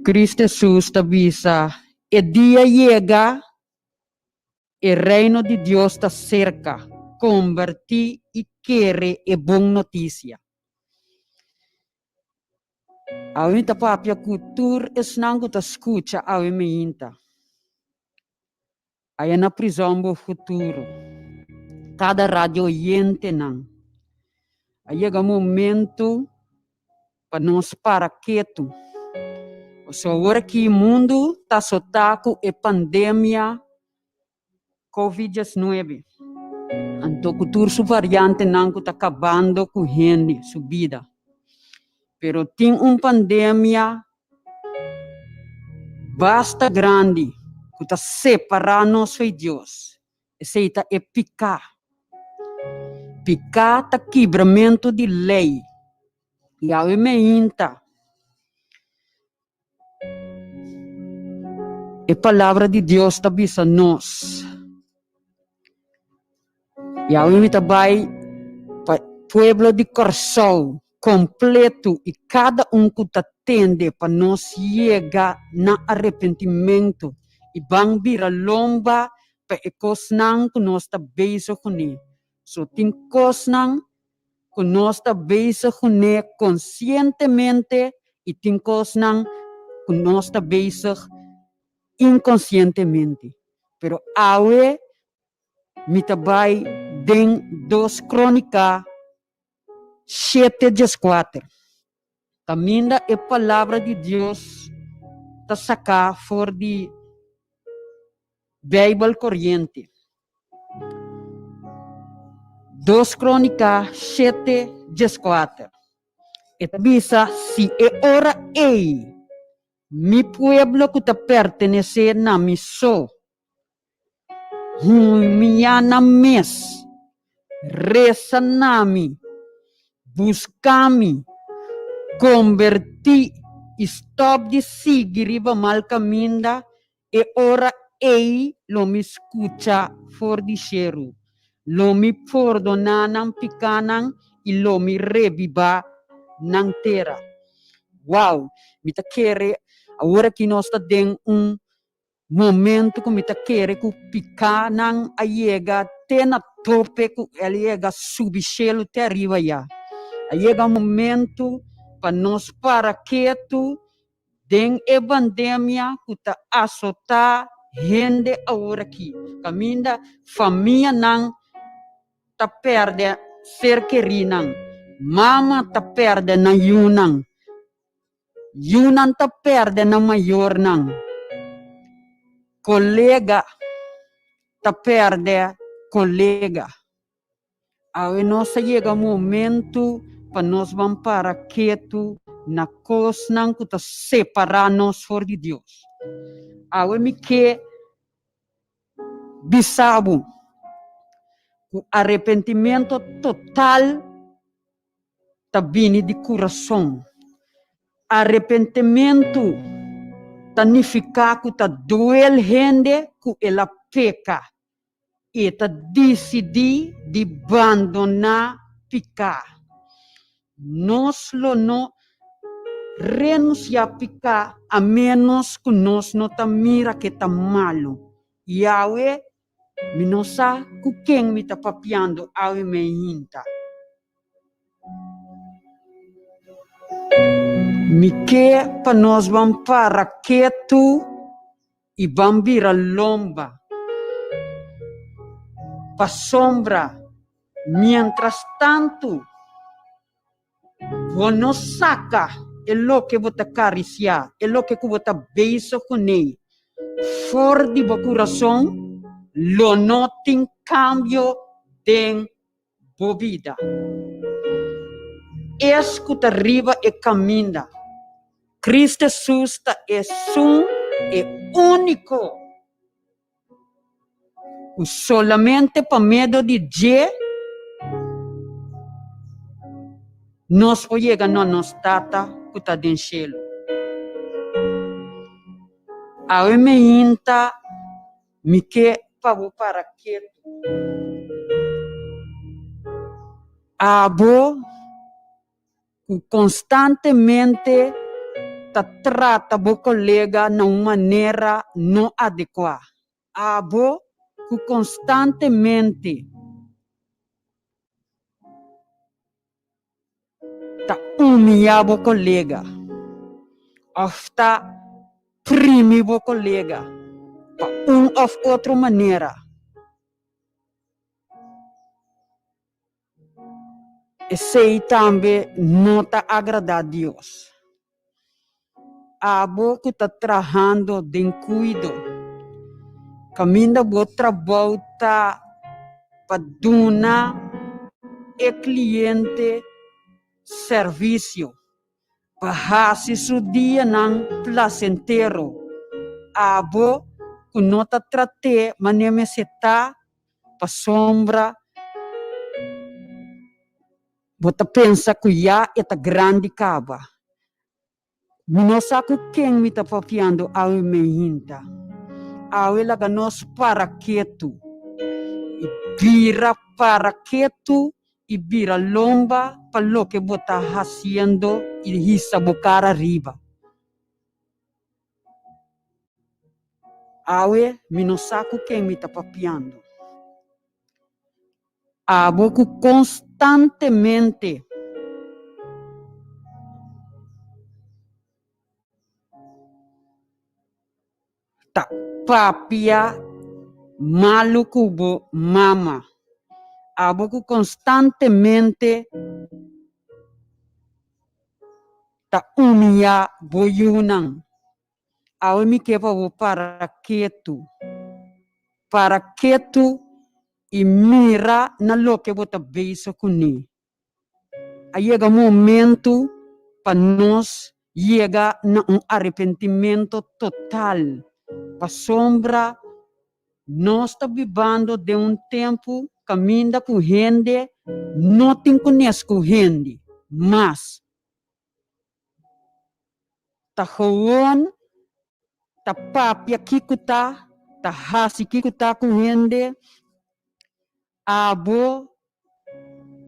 Cristo Jesus ta bisa, E dia yega, e reino di Dios ta serka, kombertí i kere e bon notisia. Awe mi ta papia ku tur esnan ku ta skucha awe meinta. Aya na prizòn bo futuro. Kada radio oyentenan. A yega momentu pa nos para ketu. Pasobra awor aki mundu ta asotá ku e pandemia Covid diesnuebe, anto ku tur su variantenan ku ta kabando ku hende su bida. Pero tin un pandemia basta grandi ku ta separá nos fo'i Dios, esei ta e piká. Piká ta kibramentu di lei. Yahweh meinta. E Palabra di Dios ta bisa nos, Yahweh mi ta bai pa pueblo di Kòrsou. kompleto i kada un ku ta tende pa nos yega na arepentimentu i ban bira lomba pa e kosnan ku nos ta bezig kuné. So tin kosnan ku nos ta bezig kuné konsientemente i tin kosnan ku nos ta bezig inkonsientemente. Pero awe mi ta bai den Dos Krónika shete dieskuater, kaminda e Palabra di Dios ta saká for di Beibel Koriente. Dos Krónika shete dieskuater, e ta bisa, Si e ora ei mi pueblo ku ta pertenesé na mi so Humiá nan mes, resa na mi, buska mi, kombertí i stòp di sigui riba mal kaminda, e ora ei lo mi skucha for di sheru, lo mi pordoná nan pikánan i lo mi rebibá nan tera. Wow! Mi ta kere awor aki nos ta den un Momento ku mi ta kere ku pikánan a yega te na tope ku el yega subi shelu te ariba ya. A yega momento pa nos para ketu den e bandemia ku ta asotá hende aworakí, kaminda famianan ta pèrdè ser kerínan, mama ta pèrdè nan yunan. Yunan ta pèrdè nan mayornan. Kolega ta pèrdè kolega. Awe nos a yega momentu pa nos ban para ketu na kosnan ku ta separá nos for di Dios. Awe mi ke bisa bo ku arepentimentu total ta bini di kurason. Arepentimentu ta nifiká ku ta duel hende ku el a peka i e ta disidí di bandoná piká. Nos lo no renunsiá piká a ménos ku nos no ta mira ke ta malu. Yahweh, mi no sa ku ken mi ta papiando awe meinta. Mi ke pa nos ban para ketu i ban bira lomba pasobra miéntras tantu bo no saka e loke bo ta karisiá, e loke ku bo ta bezig kuné for di bo kurason, lo no tin kambio den bo bida. Es ku ta riba e kaminda. Kristu Hesus ta esun e úniko ku solamente pa medio di dje nos por yega na nos Tata ku ta den shelu. Awe meinta Mi ke pa bo para ketu. Abo ku konstantemente ta trata bo kolega na un manera no adekuá. Abo ku konstantemente ta humiyá bo kolega òf ta primi bo kolega pa un òf otro manera. Esei tambe no ta agradá Dios. Abo ku ta trahando den kuido, kaminda bo trabou ta pa duna e kliente servisio, pa hasi su dianan plasentero, abo ku no ta trat'é manera mester ta pasobra Bo ta pensa ku ya e ta grandi kaba. Mi no sa ku ken mi ta papiando awe meinta. Awe laga nos para ketu i bira para ketu. i bira lomba pa loke bo ta hasiendo i hisa bo kara riba. Awe mi no sa ku ken mi ta papiando. Abo ku konstantemente ta papia malu ku bo mama. Abo ku konstantemente ta humiyá bo yunan. Awe mi ke pa bo para ketu. Para ketu i mira na loke bo ta bezig kuné. A yega momento pa nos yega na un arepentimento total, pasobra nos ta bibando den un tempu kaminda ku hende no tin kunes ku hende mas. Ta gewoon ta papia kiko ta, ta hasi kiko ta ku hende. Abo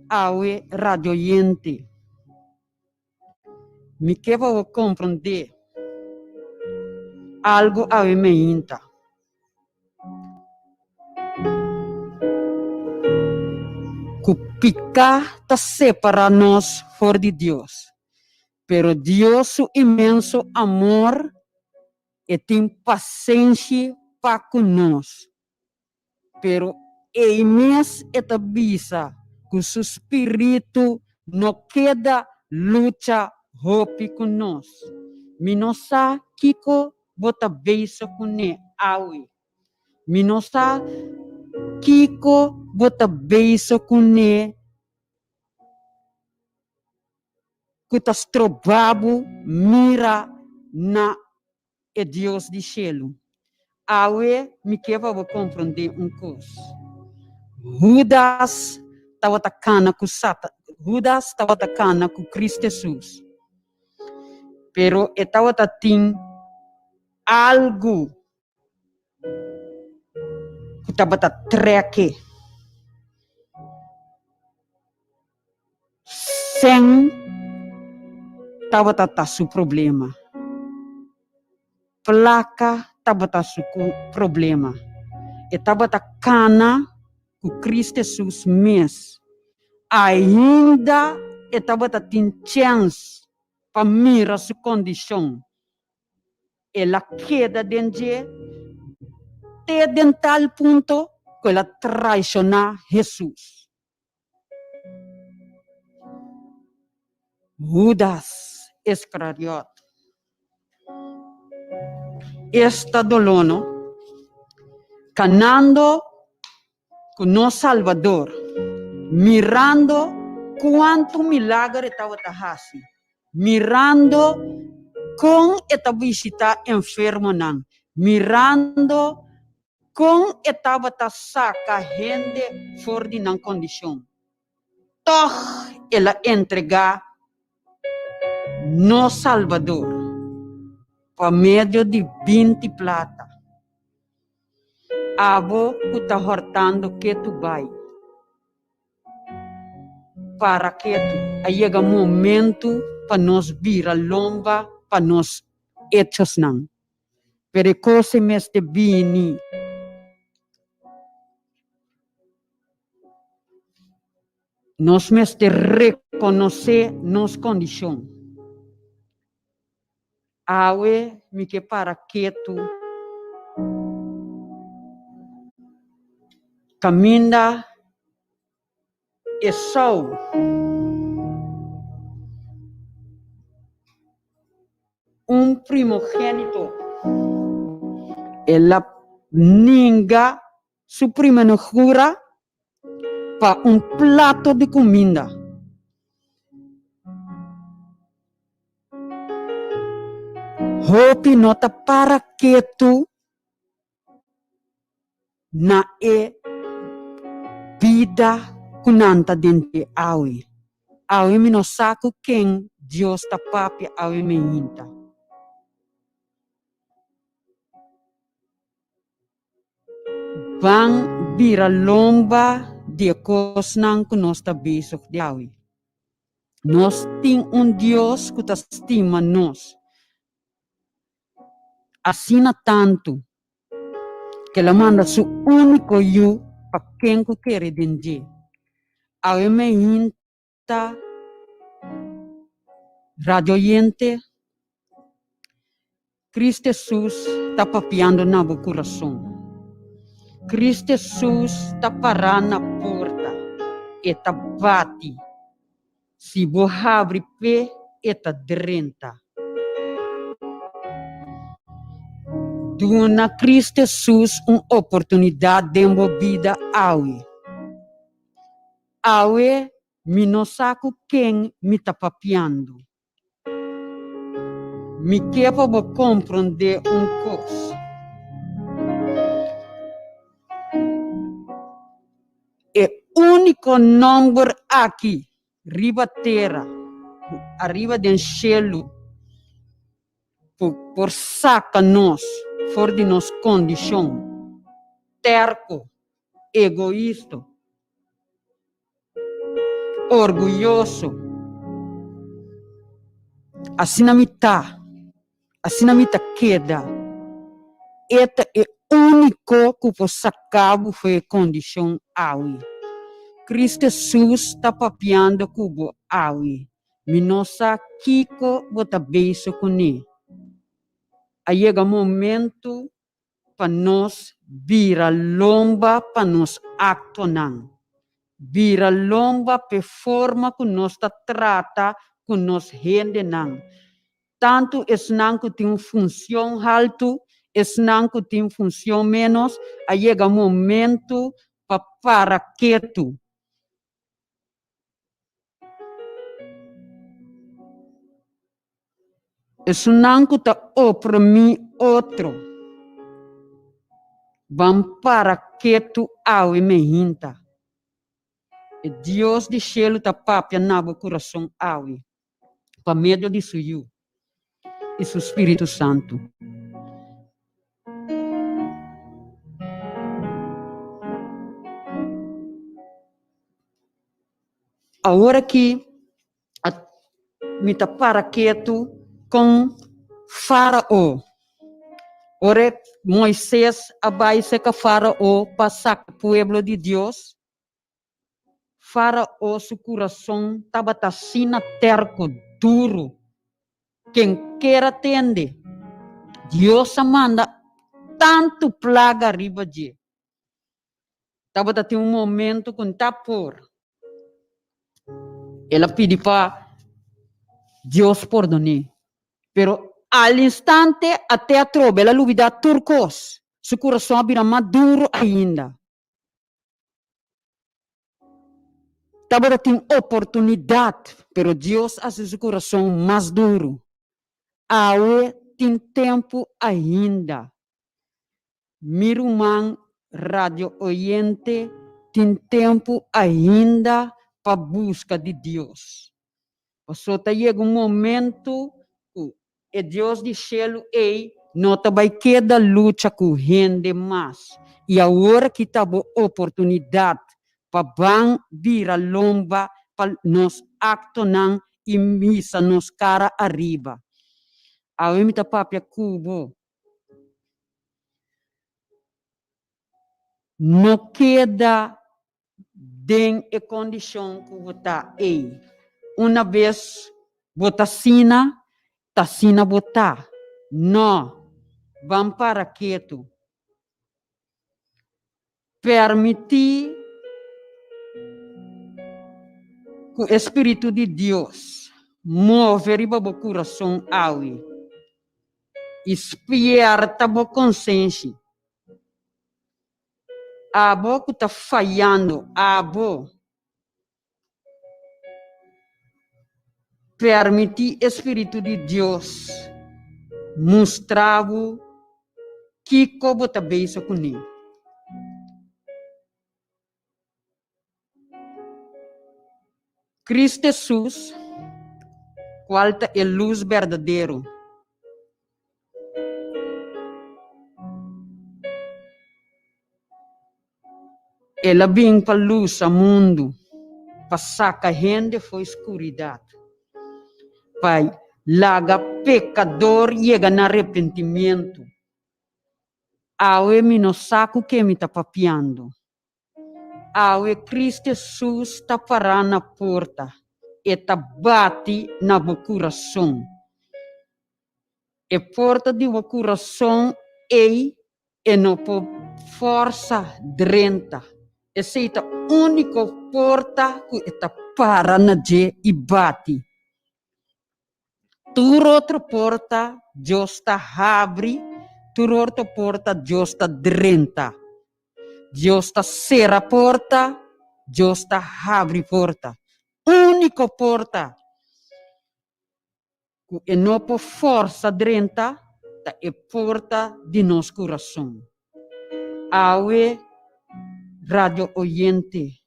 awe radioyente, mi ke pa bo komprondé algu awe meinta. Ku piká ta separá nos for di Dios, pero Dios su inmenso amor e tin pasenshi pa ku nos. Pero ei mes e ta bisa ku su spiritu no keda lucha hopi ku nos. Mi no sa kiko bo ta bezig kuné awe. Mi no sa kiko bo ta bezig kuné ku ta stroba bo mira na e Dios di shelu. Awe mi ke pa bo komprondé un kos. Hudas tabata kana ku Sata, Hudas tabata kana ku Kristu Hesus, pero e tabata tin algu ku tabata trèk'e. Sen tabata ta su problema. Plaka tabata su problema. E tabata kana ku Kristu Hesus mes. Ainda e tabata tin chèns pa mira su kondishon. El a keda den dje te den tal punto ku el a traishoná Hesus. Hudas Iscariot. Esta doló no? Kanando ku nos Salbador, mirando kuantu milager e tabata hasi, mirando kon e ta bishitá enfermonan, mirando Kon e tabata saka hende for di nan kondishon, tòg el a entregá nos Salbador pa medio di binti plata. Abo ku ta hòrtando ketu bai, para ketu. A yega momentu pa nos bira lomba pa nos echosnan. Pero e kos ei mester bini. Nos mester rekonosé nos kondishon. Awe mi ke para ketu kaminda Esau. Un primogénito. El a ninga su primenogura pa un plato di kuminda. Hopi no ta para ketu na e bida ku nan ta den dje awe. Awe mi no sa ku ken Dios ta papia awe meinta. Ban bira lomba. di e kosnan ku nos ta bezig di awe. Nos tin un Dios ku ta stima nos asina tantu ku el a manda su úniko Yu pa ken ku kere den dje. Awe meinta radio oyente, Cristo Hesus ta papiando na bo kurason. Cristo Hesus ta pará na porta, e ta bati. Si bo habri p'e, e ta drenta. Duna Cristo Hesus un oportunidat den bo bida awe. Awe mi no sa ku ken mi ta papiando. Mi ke pa bo komprondé un kos. E úniko nòmber aki riba tera ku ariba den shelu ku por saka nos for di nos kondishon tèrko, egoista, Orguyoso. Asina mi ta, asina mi ta keda. E ta e úniko ku por saka bo for e kondishon awe. Kristu Hesus ta papiando ku bo awe. Mi no sa kiko bo ta bezig kuné. A yega momentu pa nos bira lomba pa nos aktonan, bira lomba p'e forma ku nos ta trata ku nos hendenan, tantu esnan ku tin un funshon haltu, esnan ku tin funshon ménos, a yega momentu pa para ketu. Esunnan ku ta oprimí otro, ban para ketu awe mehinta. E Dios di shelu ta papia na bo kurason awe pa medio di su Yu i su Spiritu Santu. Awor aki mi ta para ketu kon Fárao. Ora Moises a bai serka Fárao pa saka pueblo di Dios, Fárao su kurason tabata asina terko, duru, ken ker a tende. Dios a manda tantu plaga riba dje. Tabata tin un momento ku n'ta por. El a pidi pa Dios pordon'é. Pero al instante até atrobe el a lubidá tur kos. Su kurason a bira mas duru ainda. Tabata tin oportunidat, pero Dios a hasi su kurason mas duru. Awe tin tempu ainda. Mi ruman radio oyente tin tempu ainda pa buska di Dios. Paso ta yega un momento ku e Dios di shelu ei no ta bai keda lucha ku hende mas. I awor aki ta bo oportunidat pa ban bira lomba pa nos aktonan i misa nos kara ariba. Awe mi ta papia ku bo. No keda den e kondishon ku bo ta ei. Una bes bo ta asina, ta asina bo ta. No, ban para ketu. Permití ku e spiritu di Dios move riba bo kurason awe i spierta bo konsenshi. Abo ku ta fayando, abo. Permití e spiritu di Dios mustra bo kiko bo ta bezig kuné. Cristo Hesus, kual ta e lus berdadero. El a bin pa lusa mundu, pa saka hende fo'i skuridat, pa laga pekador yega na arepentimientu. Awe mi no sa ku ke mi ta papiando. Awe Cristo Hesus ta pará na porta, e ta bati na bo kurason. E porta di bo kurason ei e no por fòrsa drenta. Esei ta úniko porta ku e ta para na dje i bati. Tur otro porta Dios ta habri, tur otro porta Dios ta drenta. Dios ta sera porta, Dios ta habri porta. Úniko porta ku e no por forsa drenta ta e porta di nos kurason. Awe, radio oyente,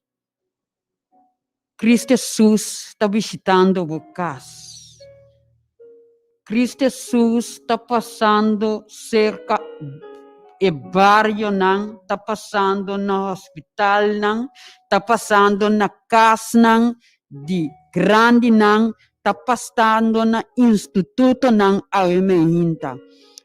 Cristo Hesus ta bishitando bo kas. Cristo Hesus ta pasando serka e barionan, ta pasando na hospitalnan, ta pasando na kasnan di grandinan, ta pasando na institutonan awe meinta.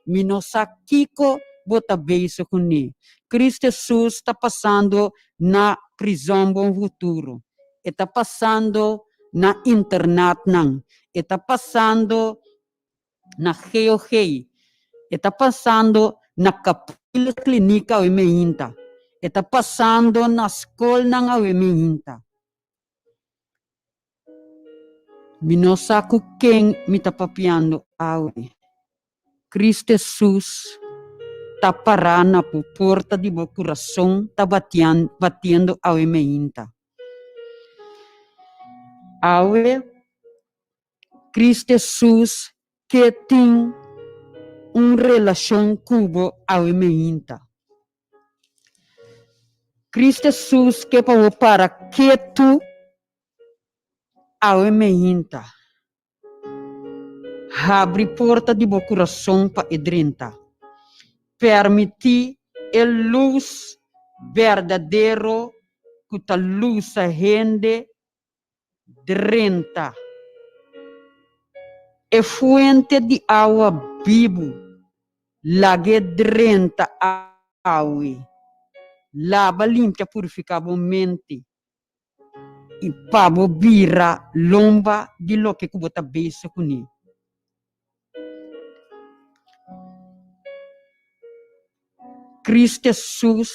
Mi no sa kiko bo ta bezig kuné. Cristo Hesus ta pasando na prizon Bon Futuro. E ta pasando na internatnan. E ta pasando na GOG. E ta pasando na Capriles Kliniek awe meinta. E ta pasando na skolnan awe meinta. Mi no sa ku ken mi ta papiando awe. Cristo Hesus ta pará na bo porta di bo kurason ta batiendo awe meinta. Awe Cristo Hesus ke tin un relashon ku bo awe meinta. Cristo Hesus ke pa bo para ketu awe meinta. Habri porta di bo kurason pa e drenta. Permití e lus berdadero ku ta lusa hende drenta. E fuente di awa bibu, lag'é drenta awe. Laba, limpia, purifiká bo mente. I pa bo bira lomba di loke ku bo ta besa kuné. Cristo Hesus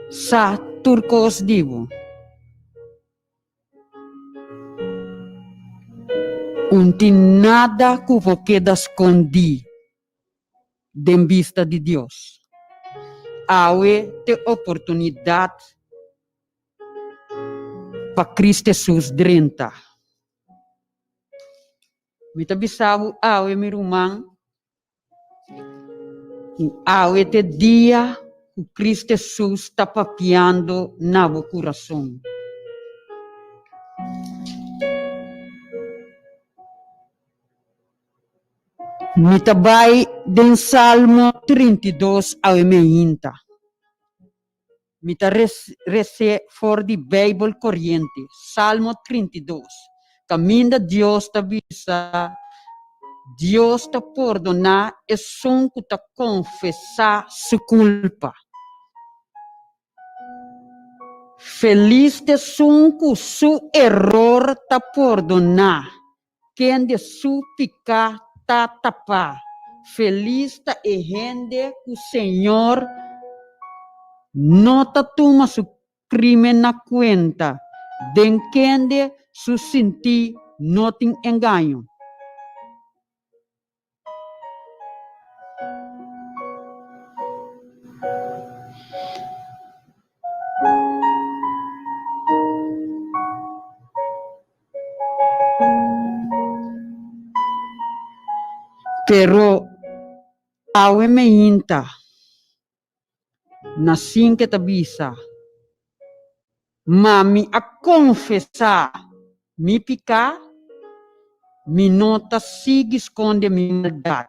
sa tur kos di bo. Un tin nada ku bo keda skondí den bista di Dios. Awe t'e oportunidat pa Cristo Hesus drenta. Mi ta bisa bo awe, mi ruman, ku awe t'e dia ku Cristo Hesus ta papiando na bo kurason. Mi ta bai den Salmo 32 awe meinta. Mi ta res'é for di Beibel Koriente, Salmo 32, kaminda Dios ta bisa, Dios ta pordoná esun ku ta konfesá su kulpa. Felis ta esun ku su eror ta pordoná, kende su piká ta tapá. Felis ta e hende ku Señor no ta tuma su krímen na kuenta, den kende su sintí no tin engaño. Pero awe meinta na sin ke ta bisa, Ma mi a konfesá mi piká, mi no ta sigui skonde mi maldat.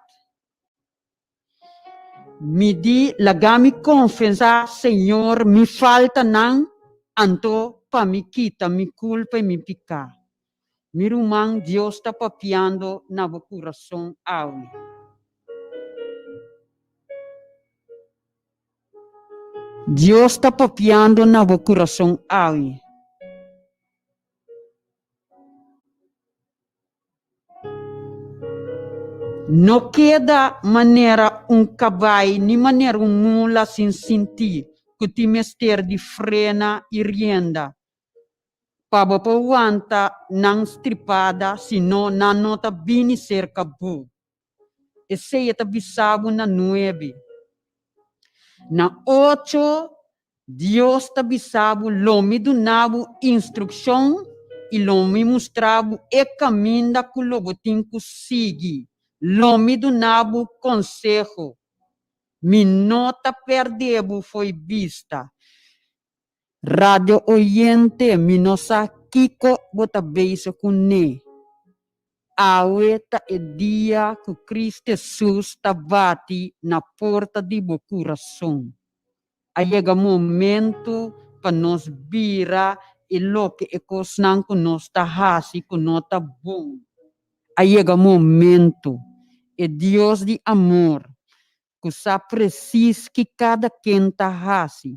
Mi di, Laga mi konfesá, Señor, mi faltanan, anto pa mi kita mi kulpa i mi piká. Mi ruman, Dios ta papiando na bo kurason awe. Dios ta papiando na bo kurason awe. No keda manera un kabai ni manera un mula sin sintí ku tin mester di frena i rienda pa bo por wanta nan stripada, sino nan no ta bini serka bo. Esei e ta bisa bo na nuebe. Na ocho, Dios ta bisa bo, Lo mi duna bo instrukshon i lo mi mustra bo e kaminda ku lo bo tin ku sigui. Lo mi duna bo konseho. Mi no ta pèrdè bo fo'i bista. Radio oyente, mi no sa kiko bo ta bezig kuné. Awe ta e dia ku Cristo Hesus ta bati na porta di bo kurason. A yega momento pa nos bira e loke e kosnan ku nos ta hasi ku no ta bon. A yega momento, e Dios di amor ku sa presis ki kada ken ta hasi,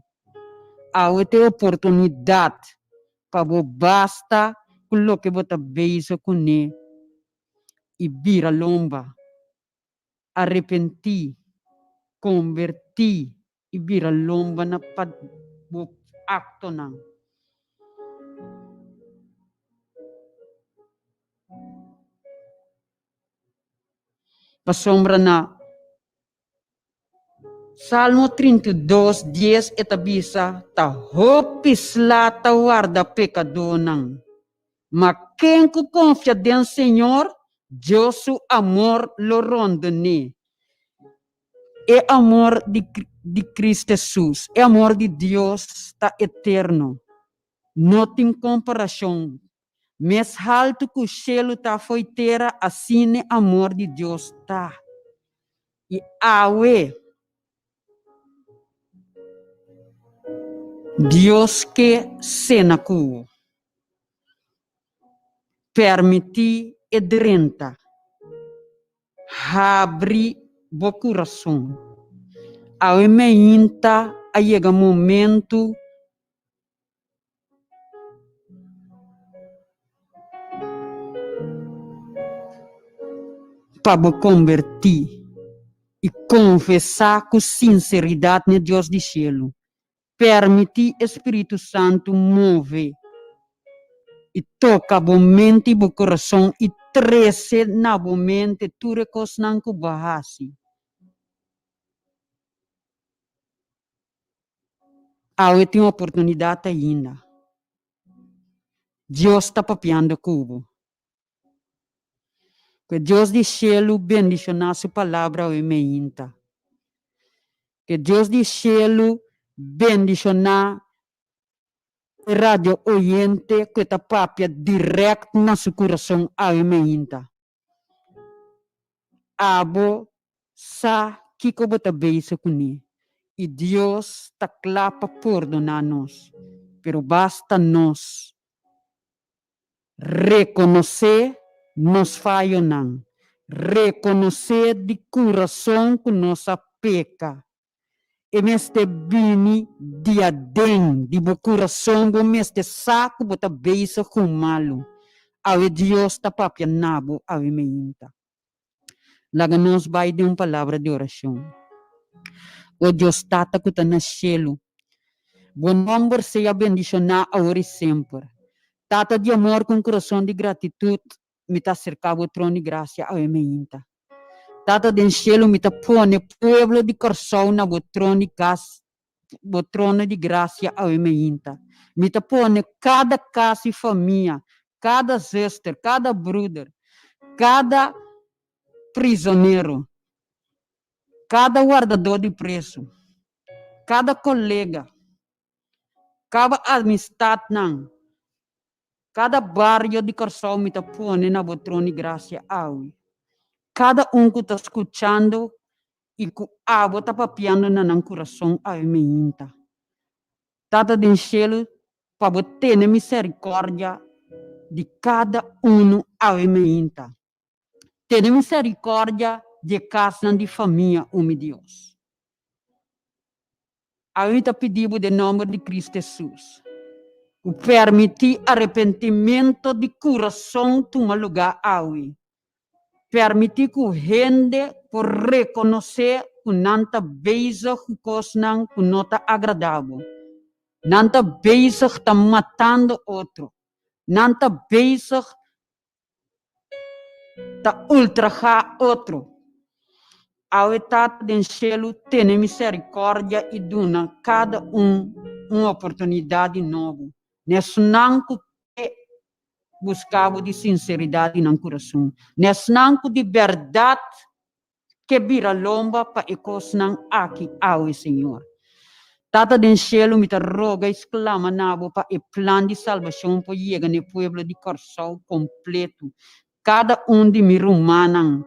awe ta e oportunidat pa bo basta ku loke bo ta bezig kuné i bira lomba, arepentí, kombertí i bira lomba na pa bo aktonan. Pasobra na Salmo 32, 10 e ta bisa, Ta hopi sla ta warda pekadónan, ma ken ku konfia den Señor, Dios su amor lo rondon'é. E amor di di Cristo Hesus, e amor di Dios ta eterno, no tin komparashon. Mes haltu ku shelu ta fo'i tera, asina e amor di Dios ta. I awe, Dios ke sena ku bo. Permití e drenta. Habri bo kurason. Awe meinta a yega momentu. Pa bo kombertí i konfesá ku sinseridat n'e Dios di shelu, permití e Spiritu Santu move i toka bo mente i bo kurason i trese na bo mente tur e kosnan ku bo a hasi. Awe tin oportunidat ainda. Dios ta papiando ku bo. Ku e Dios di shelu bendishoná su palabra awe meinta. Ku e Dios di shelu bendishoná e radio oyente ku e ta papia dirèkt na su kurason awe meinta. Abo sa kiko bo ta bezig kuné i Dios ta kla pa pordoná nos, pero basta nos rekonosé nos fayonan, rekonosé di kurason ku nos a peka. E mester bini di aden di bo kurason, bo mester sa ku bo ta bezig ku un malu. Awe Dios ta papia na bo awe meinta. Laga nos bai den un palabra di orashon. O Dios Tata ku ta na shelu, Bo nòmber sea bendishoná awor i semper. Tata di amor, ku un kurason di gratitut mi ta aserká Bo tron di grasia awe meinta. Tata den shelu, mi ta pone pueblo di Kòrsou na Bo tron di kas, Bo trono di grasia awe meinta. Mi ta pone kada kas i famia, kada zuster, kada bruder, kada prizonero, kada wardadó di presu, kada kolega, kada amistatnan, kada bario di Kòrsou mi ta pone na Bo trono di grasia awe. Kada un ku ta skuchando. i ku abo ta papiando na nan kurason awe meinta. Tata den shelu, pa bo tene miserikòrdia di kada unu awe meinta. Tene miserikòrdia di e kasnan di famia, o mi Dios. Awe mi ta pidi bo den nòmber di Kristu Hesus, ku pèrmití arepentimentu di kurason tuma lugá awe. Pèrmití ku hende por rekonosé ku nan ta bezig ku kosnan ku no ta agradá bo. Nan ta bezig ta matando otro. Nan ta bezig ta ultrahá otro. Awe Tata den shelu tene miserikòrdia i duna kada un un oportunidat di nobo na esnan ku ke buska bo di sinseridat di nan kurason, na esnan ku di bèrdat ke bira lomba pa e kosnan aki awe, Señor. Tata den shelu, mi ta roga i sklama na bo pa e plan di salbashon por yega na e pueblo di Kòrsou kompletu, kada un di mi rumannan,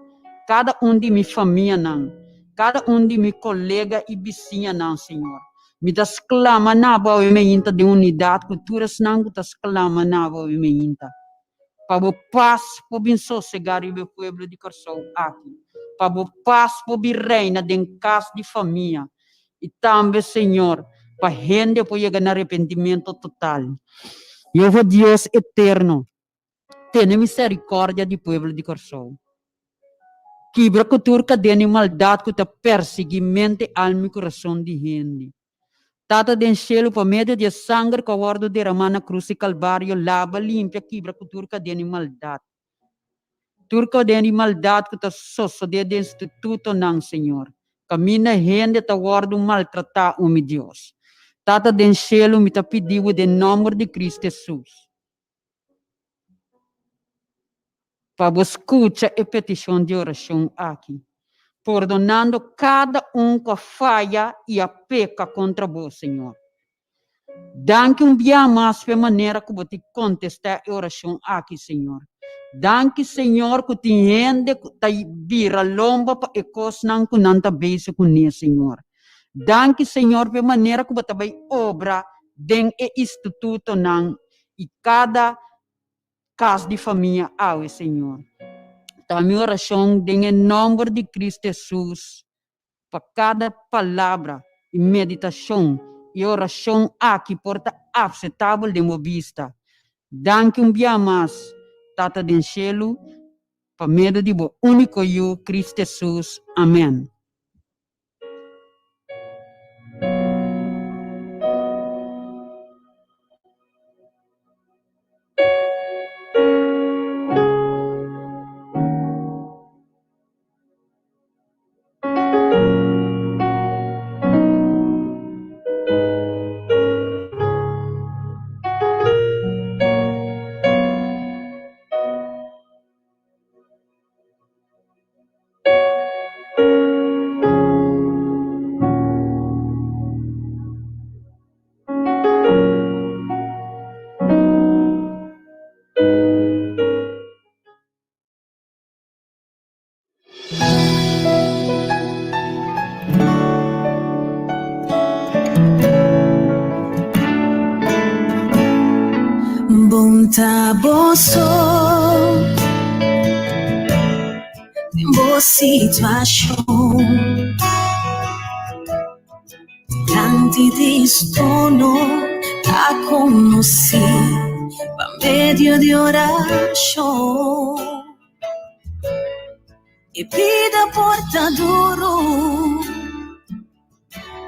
kada un di mi famianan, kada un di mi kolega i bisiñanan, Señor. Mi ta sklama na bo awe meinta den unidat ku tur esnan ku ta sklama na bo awe meinta. Pa bo pas por bin sosegá riba e pueblo di Kòrsou aki. Pa bo pas por bin reina den kas di famia. I tambe, Señor, pa hende por yega na arepentimentu total. Yehova Dios eterno, tene miserikòrdia di pueblo di Kòrsou. Kibra ku tur kadena di maldat ku ta persiguí mente, alma i kurason di hende. Tata den shelu, pa medio di e sanger ku a wòrdu deramá na krus di Kalvario, laba, limpia, kibra ku tur kadena di maldat. Tur kadena di maldat ku ta sosodé den institutonan, Señor, kaminda hende ta wòrdu maltratá, o mi Dios. Tata den shelu, mi ta pidi Bo den nòmber di Kristu Hesus, pa Bo skucha e petishon di orashon aki, pordonando kada un ku a faya i a peka kontra Bo, Señor. Danki un bia mas pa e manera ku Bo tin kontestá e orashon aki, Señor. Danki, Señor, ku tin hende ku ta bira lomba pa e kosnan ku nan ta bezig kuné, Señor. Danki, Señor, pa e manera ku Bo ta bai obra den e institutonan i kada kas di famia awe, Señor. Ta mi orashon den e nòmber di Kristu Hesus pa kada palabra i meditashon i orashon aki por ta apsetabel den bo bista. Danki un bia mas, Tata den shelu, pa medio di bo úniko Yu, Kristu Hesus. Amèn. Bon ta bo so den bo situashon. Dilanti di su trono ta konosí pa medio di orashon. E bida por ta duru,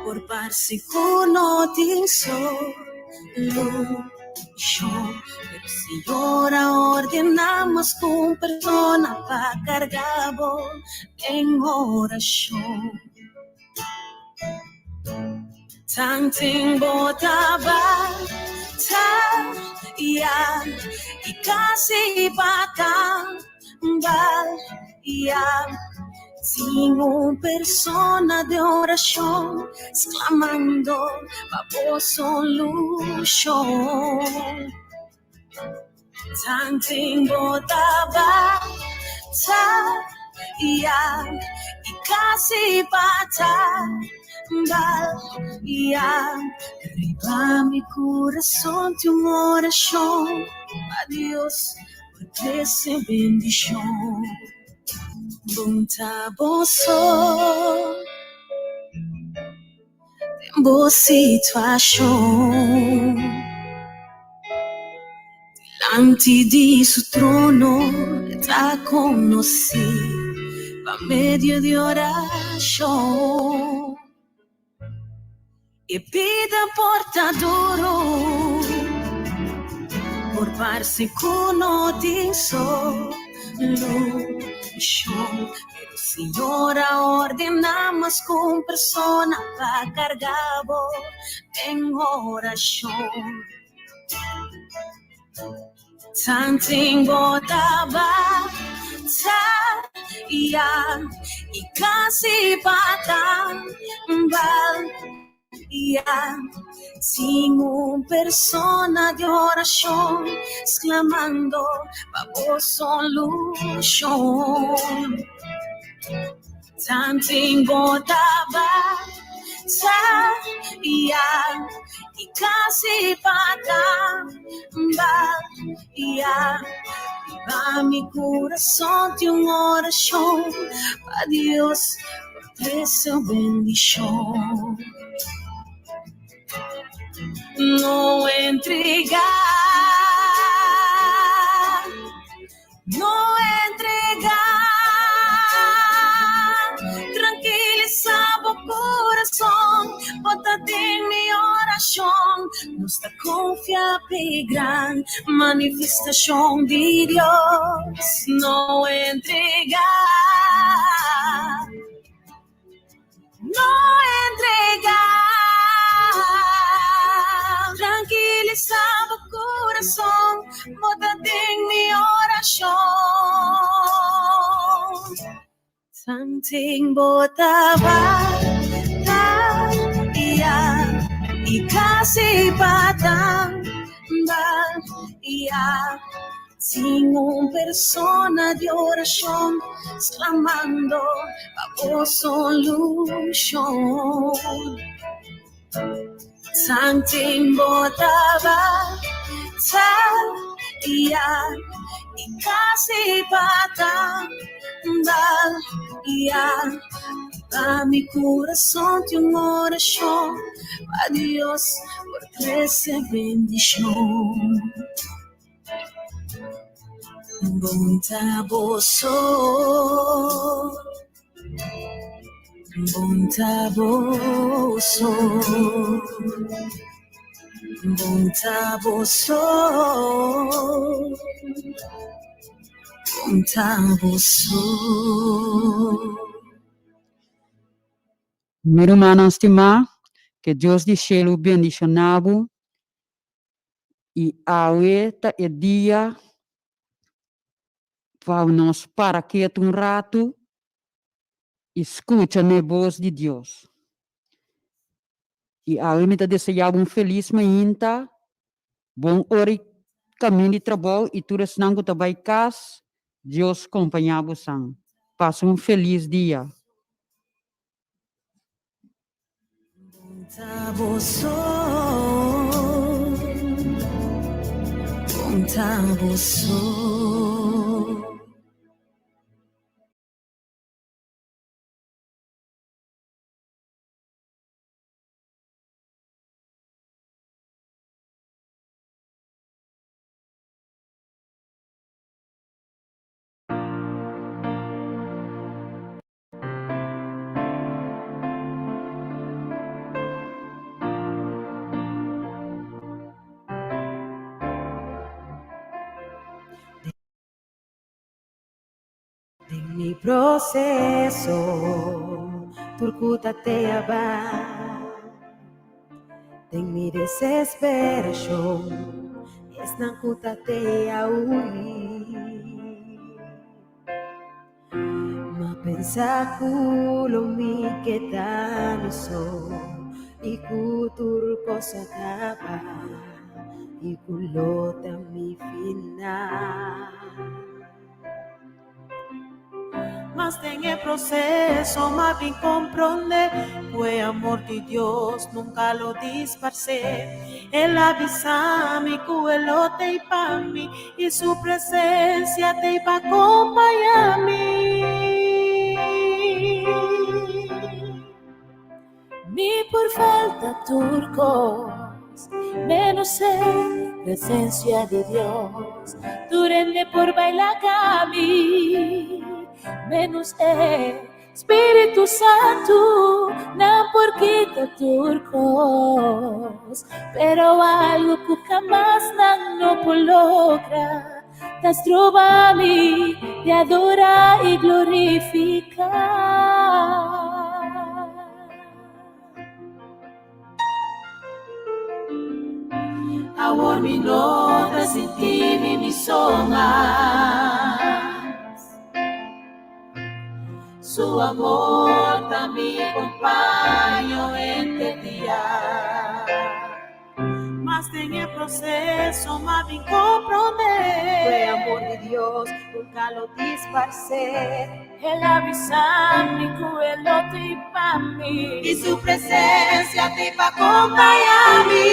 por parse ku no tin solushon, pero Señor a ordená mas ku un persona pa karga bo den orashon. Tanten bo ta bataya i kasi pa kambaya, tin un persona den orashon sklamando pa bo solushon. Tanten bo ta bataya. I kasi pa tambal ya. Riba mi kurason tin un orashon pa Dios por trese bendishon. Bon ta bo so den bo situashon. Dilanti di su trono e ta konosí pa medio di orashon. E bida por ta duru, por parse ku no tin solushon, pero Señor a ordená mas ku un persona pa karga bo den orashon. Tanten bo ta bataya i kasi pa tambal ya. Tin un persona di orashon sklamando pa bo solushon. Tanten bo ta bataya i kasi pa tambal ya. Riba mi kurason tin un orashon pa Dios por trese bendishon. No entregá, no entregá. Trankilisá bo kurason, bo ta den mi orashon. Nos ta konfia p'e gran manifestashon di Dios. No entregá, no entregá. Trankilisá bo kurason, bo ta den mi orashon. Tanten bo ta bataya i kasi pa tambal ya. Tin un persona di orashon sklamando pa bo solushon. Tanten bo ta bataya i kasi pa tambal ya. Pa mi kurason tin un orashon pa Dios por trese bendishon. Bon ta bo so, bon ta bo so, bon ta bo so, bon ta bo so. Mi rumannan stimá, ke Dios di shelu bendishoná bo i awe ta e dia pa nos para ketu un ratu i skucha na e bos di Dios. I awe mi ta deseá bo un felis mainta, bon ora i kamin di trabou i tur esnan ku ta bai kas, Dios kompañá bosan. Pasa un felis dia. Bon ta bo so, bon ta bo so. Den mi proseso tur ku ta te aba. Den mi desesperashon esnan ku ta te a hui. Ma pensa ku lo mi keda mi so i ku tur kos a kaba i ku lo ta mi final. Mas den e proceso m'a bin comprende cu e amor di Dios nunca lo disparce. El a bisa mi cu e lo t'ey pa mi y su presencia t'ey pa compaña mi. Mi por falta tur cos, menos e presencia di Dios. Tur hende por baila ca mi, menos e Spiritu Santu. Nan por kita tur cos, pero algo cu jamas nan no por logra, ta stroba mi di adora y glorifica. Awor mi no ta sinti mi mi so mas. Su amor ta mi compaño henter dia. Mas den e proceso m'a bin comprende. Cu e amor di Dios nunca lo disparce. El a bisa mi cu e lo t'ey pa mi. Y su presencia t'ey pa compaña mi.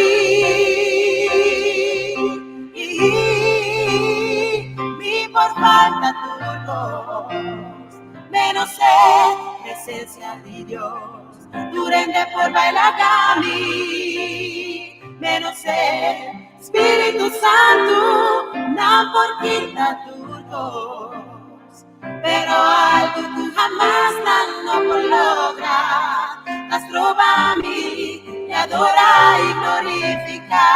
Mi por falta tur cos, menos e presencia di Dios. Tur hende por baila mi, menos e Spiritu Santu, nan por kita tur cos. Pero algo cu jamas nan no por logra, ta stroba mi di adora y glorifica.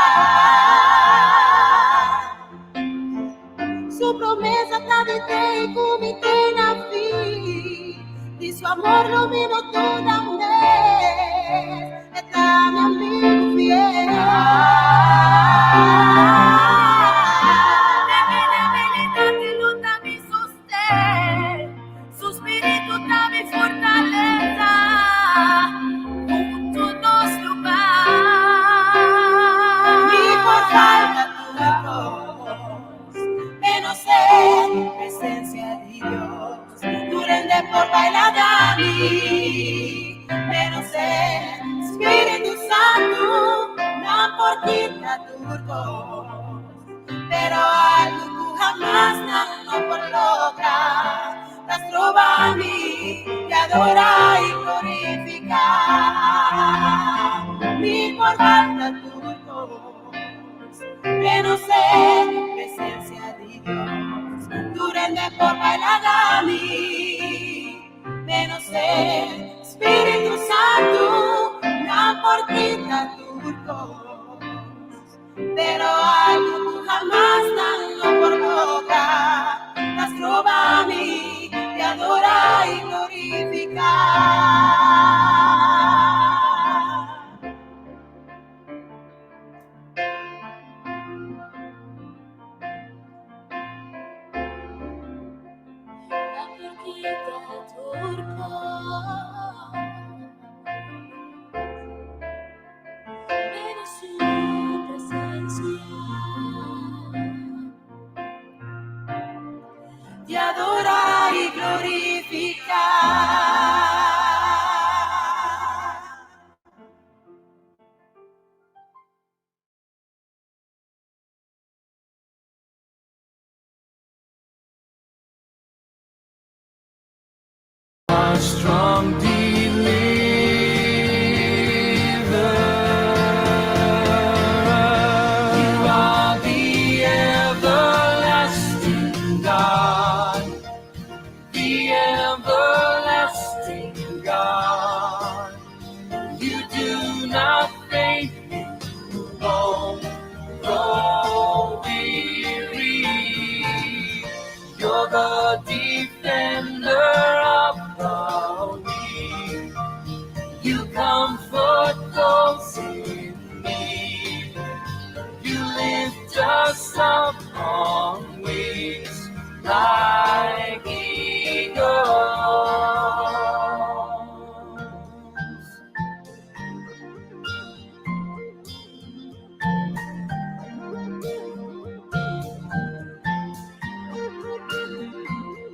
Su promesa ta di te y cu mi te na fin. Di su amor lo mi no duda un mes. E ta mi amigo fiel. Den mi debilidad e lo ta mi sosten. Su spiritu ta mi fortaleza. Hunto nos lo bai. Mi por falta tur cos, menos e presencia di Dios. Tur hende por baila mi, menos e Spiritu Santu, nan por kita tur cos. Pero algo cu jamas nan no por logra, ta stroba mi di adora y glorifica. Mi por falta tur cos, menos e presencia di Dios. Tur hende por baila mi, menos e Spiritu Santu, nan por kita tur cos. Pero algo cu jamas nan no por logra, ta stroba mi di adora y glorifica. Nan por kita tur cos, menos su presencia. Di adora y glorifica.